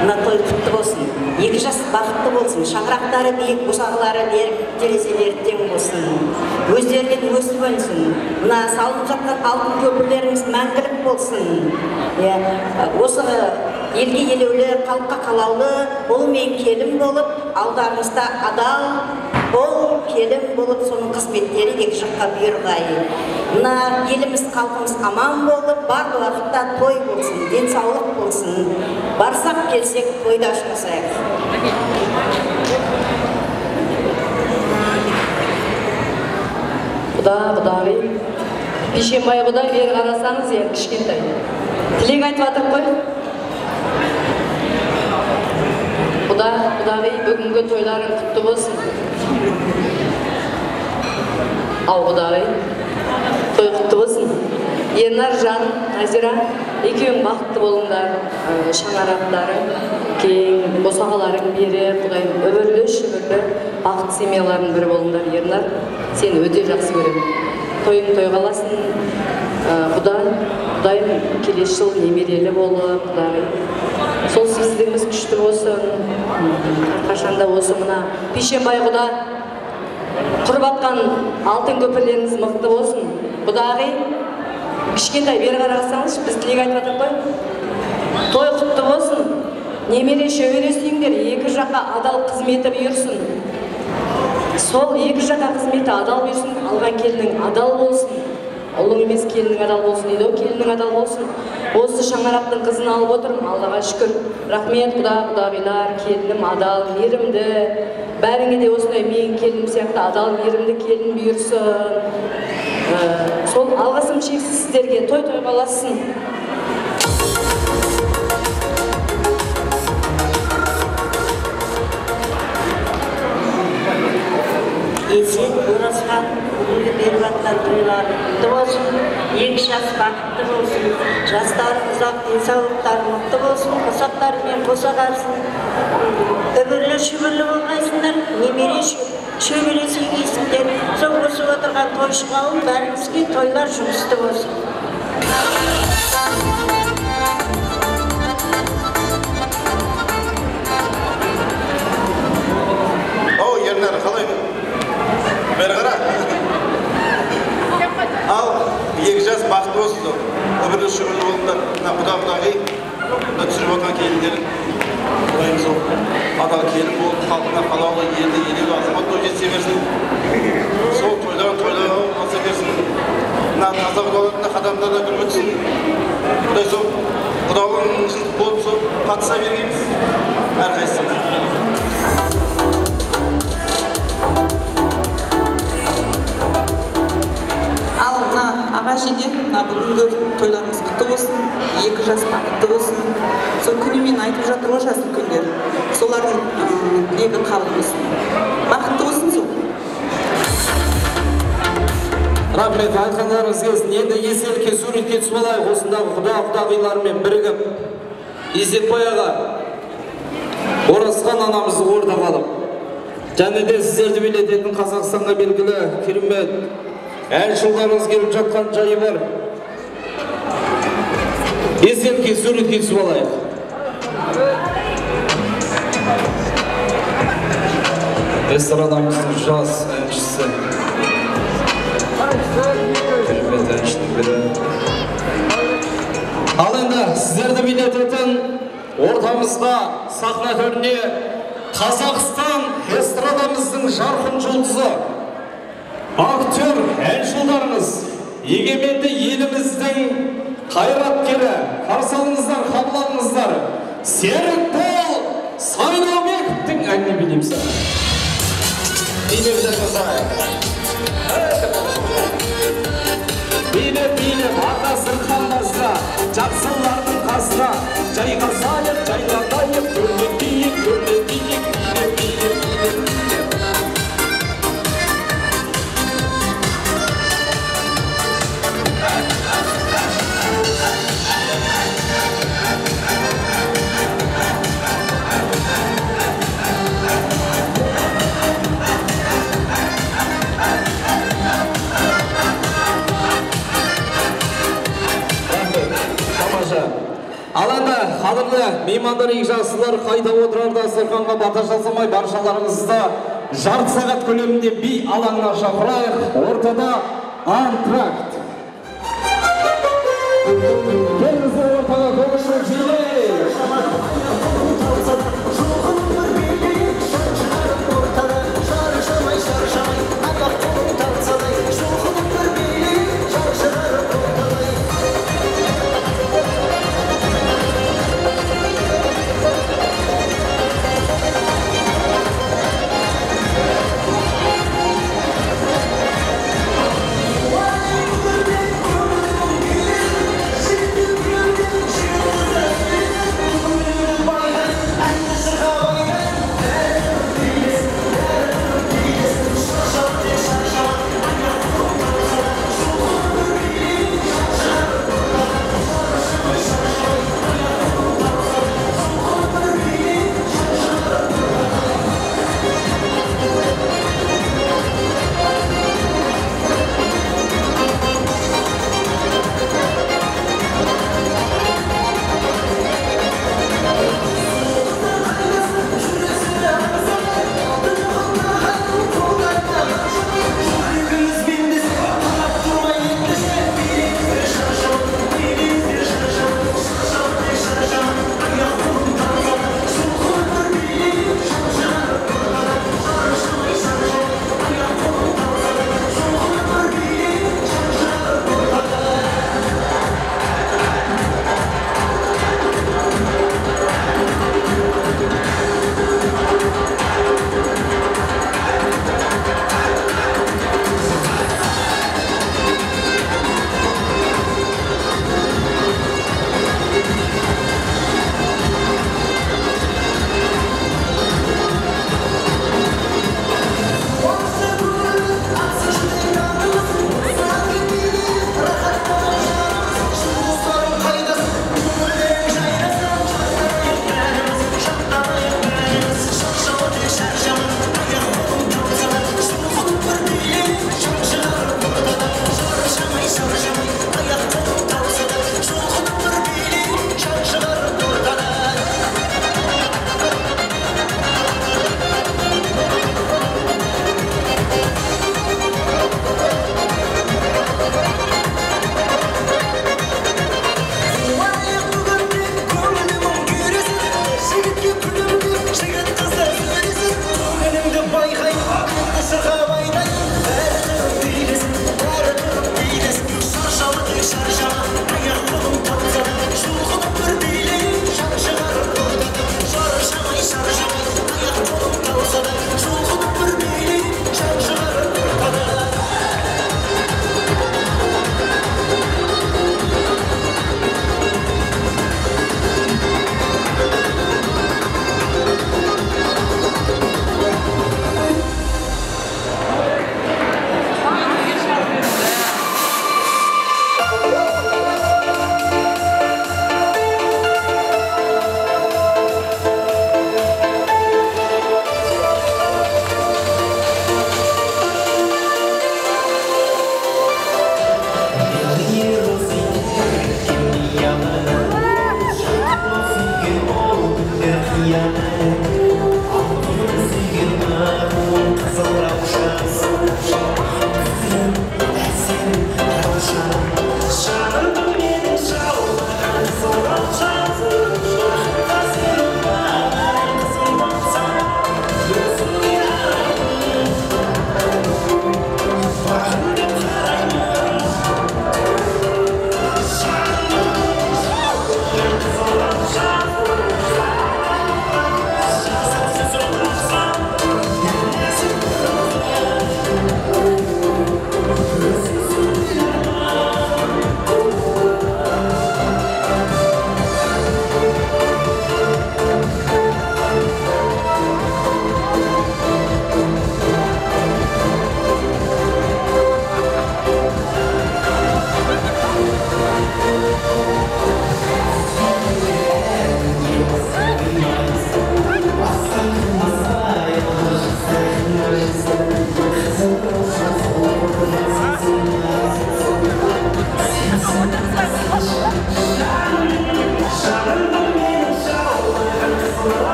Speaker 23: мына той құтты болсын, екі жас бақытты болсын, шаңырақтары биік, босағалары берік, терезелері тең болсын, өздерінен өсіп өнсін, мына салынып жатқан алтын көпірлеріңіз мәңгілік болсын. Осы елге елеулі, халыққа қалаулы ұл мен келін болып, алдарыңызда адал ұл келін болып, соның қызметтері екі жаққа бұйырғай. Мына еліміз, халқымыз аман болып, барлық уақытта той болсын, денсаулық болсын. Барсақ келсек тойда ұшырасайық.
Speaker 19: Құда, құдағи, Пишенбай құда, бері қарасаңыз, енді кішкентай. Тілек айтып жатыр қой. Құда, құдағи, бүгінгі тойларың құтты болсын. Ау, құдағи, той құтты болсын. Ернар жан, Назира, екеуің бақытты болыңдар, шаңырақтарың кең, босағаларың берік, Құдайым үбірлі шүбірлі бақытты семьялардың бірі болыңдар. Ернар, сені өте жақсы көремін. Тойың тойға аласың, Құда, Құдайым келесі жыл немерелі болып, Құдай. Сол сіздігіміз күшті болсын. Әрқашанда осы мына Пишенбай құда құрып атқан алтын көпірлеріңіз мықты болсын. Құдағи, кішкентай бері қарасаңызшы, біз тілек айтып жатырмыз ғой. Той құтты болсын. Немере шөбере сүйіңдер, екі жаққа адал қызметі бұйырсын. Сол екі жаққа қызметі адал бұйырсын, алған келінің адал болсын. Ұлың емес, келінің адал болсын дейді, келінің адал болсын. Осы шаңырақтың қызын алып отырмын, Аллаға шүкір. Рахмет, құда, құдағилар, келінім адал, мейірімді. Бәріңе де осындай менің келінім сияқты адал, мейірімді келін бұйырсын. Сол алғысым шексіз сіздерге, той тойға ұлассын.
Speaker 7: Есет, Оразхан, бүгінгі беріп жатқан тойлары құтты болсын, екі жас бақытты болсын, жастары ұзақ, денсаулықтары мықты болсын, қосақтарымен қоса қарсын, үбірлі шүбірлі болғайсыңдар, немере шөбере сүйгейсіңдер. Сол өсіп отырған тойшы қауым, бәрімізге тойлар жұғысты болсын.
Speaker 20: Ау, Ернар, қалай?
Speaker 6: Бері қара. Ал екі жас бақытты болсын, өмірлі шүгірлі болыңдар. Мына құда құдағи, мына түсіріп отырған келіндерің, Құдайым сол адал келін болып, халқына қалаулы, елді елеулі азамат болып жетсе берсін. Сол тойларын тойларға алса берсін. Мына таза құдалардың да қадамдарына гүл бітсін. Құдай сол құдалығың жылдық болып сол қатыса бергенбіз әрқайсымыз.
Speaker 11: Ал мына аға жеңге, мына бүгінгі тойларыңыз құтты болсын, екі жас бақытты болсын. Сол күнімен айтып жатыр ғой жас үлкендер. Солардың тілегі қабыл болсын. Бақытты болсын сол.
Speaker 9: Рахмет, айтқандарыңыз келсін. Енді естелікке суретке түсіп алайық, осындағы құда құдағилармен бірігіп. Есетбай аға, Оразхан анамызды ортаға алып, және де сіздерді билететін Қазақстанға белгілі керемет әншілеріңіз келіп жатқан жайы бар. Естелікке суретке түсіп алайық. Эстрадамыздың жас әншісі, керемет әншінің бірі. Ал енді сіздерді билететін ортамызға, сахна төріне Қазақстан эстрадамыздың жарқын жұлдызы, актер әншілеріңіз, егеменді еліміздің қайраткері, қарсы алыңыздар, қабыл алыңыздар, Серікбол Сайлаубековтің әніне билейміз. Билеп жатқызайық. Билеп, билеп, ата сырқанбасқа, жақсылардың қасына, жайғасайық, жайлатайық, көрмектейік, көрмектейік, билеп, билеп, билеп, билеп. Ал енді қадірлі меймандар, игі жақсылар, қайта отырар дастарханға бата жасамай баршаларыңызды жарты сағат көлемінде би алаңына шақырайық. Ортада антракт.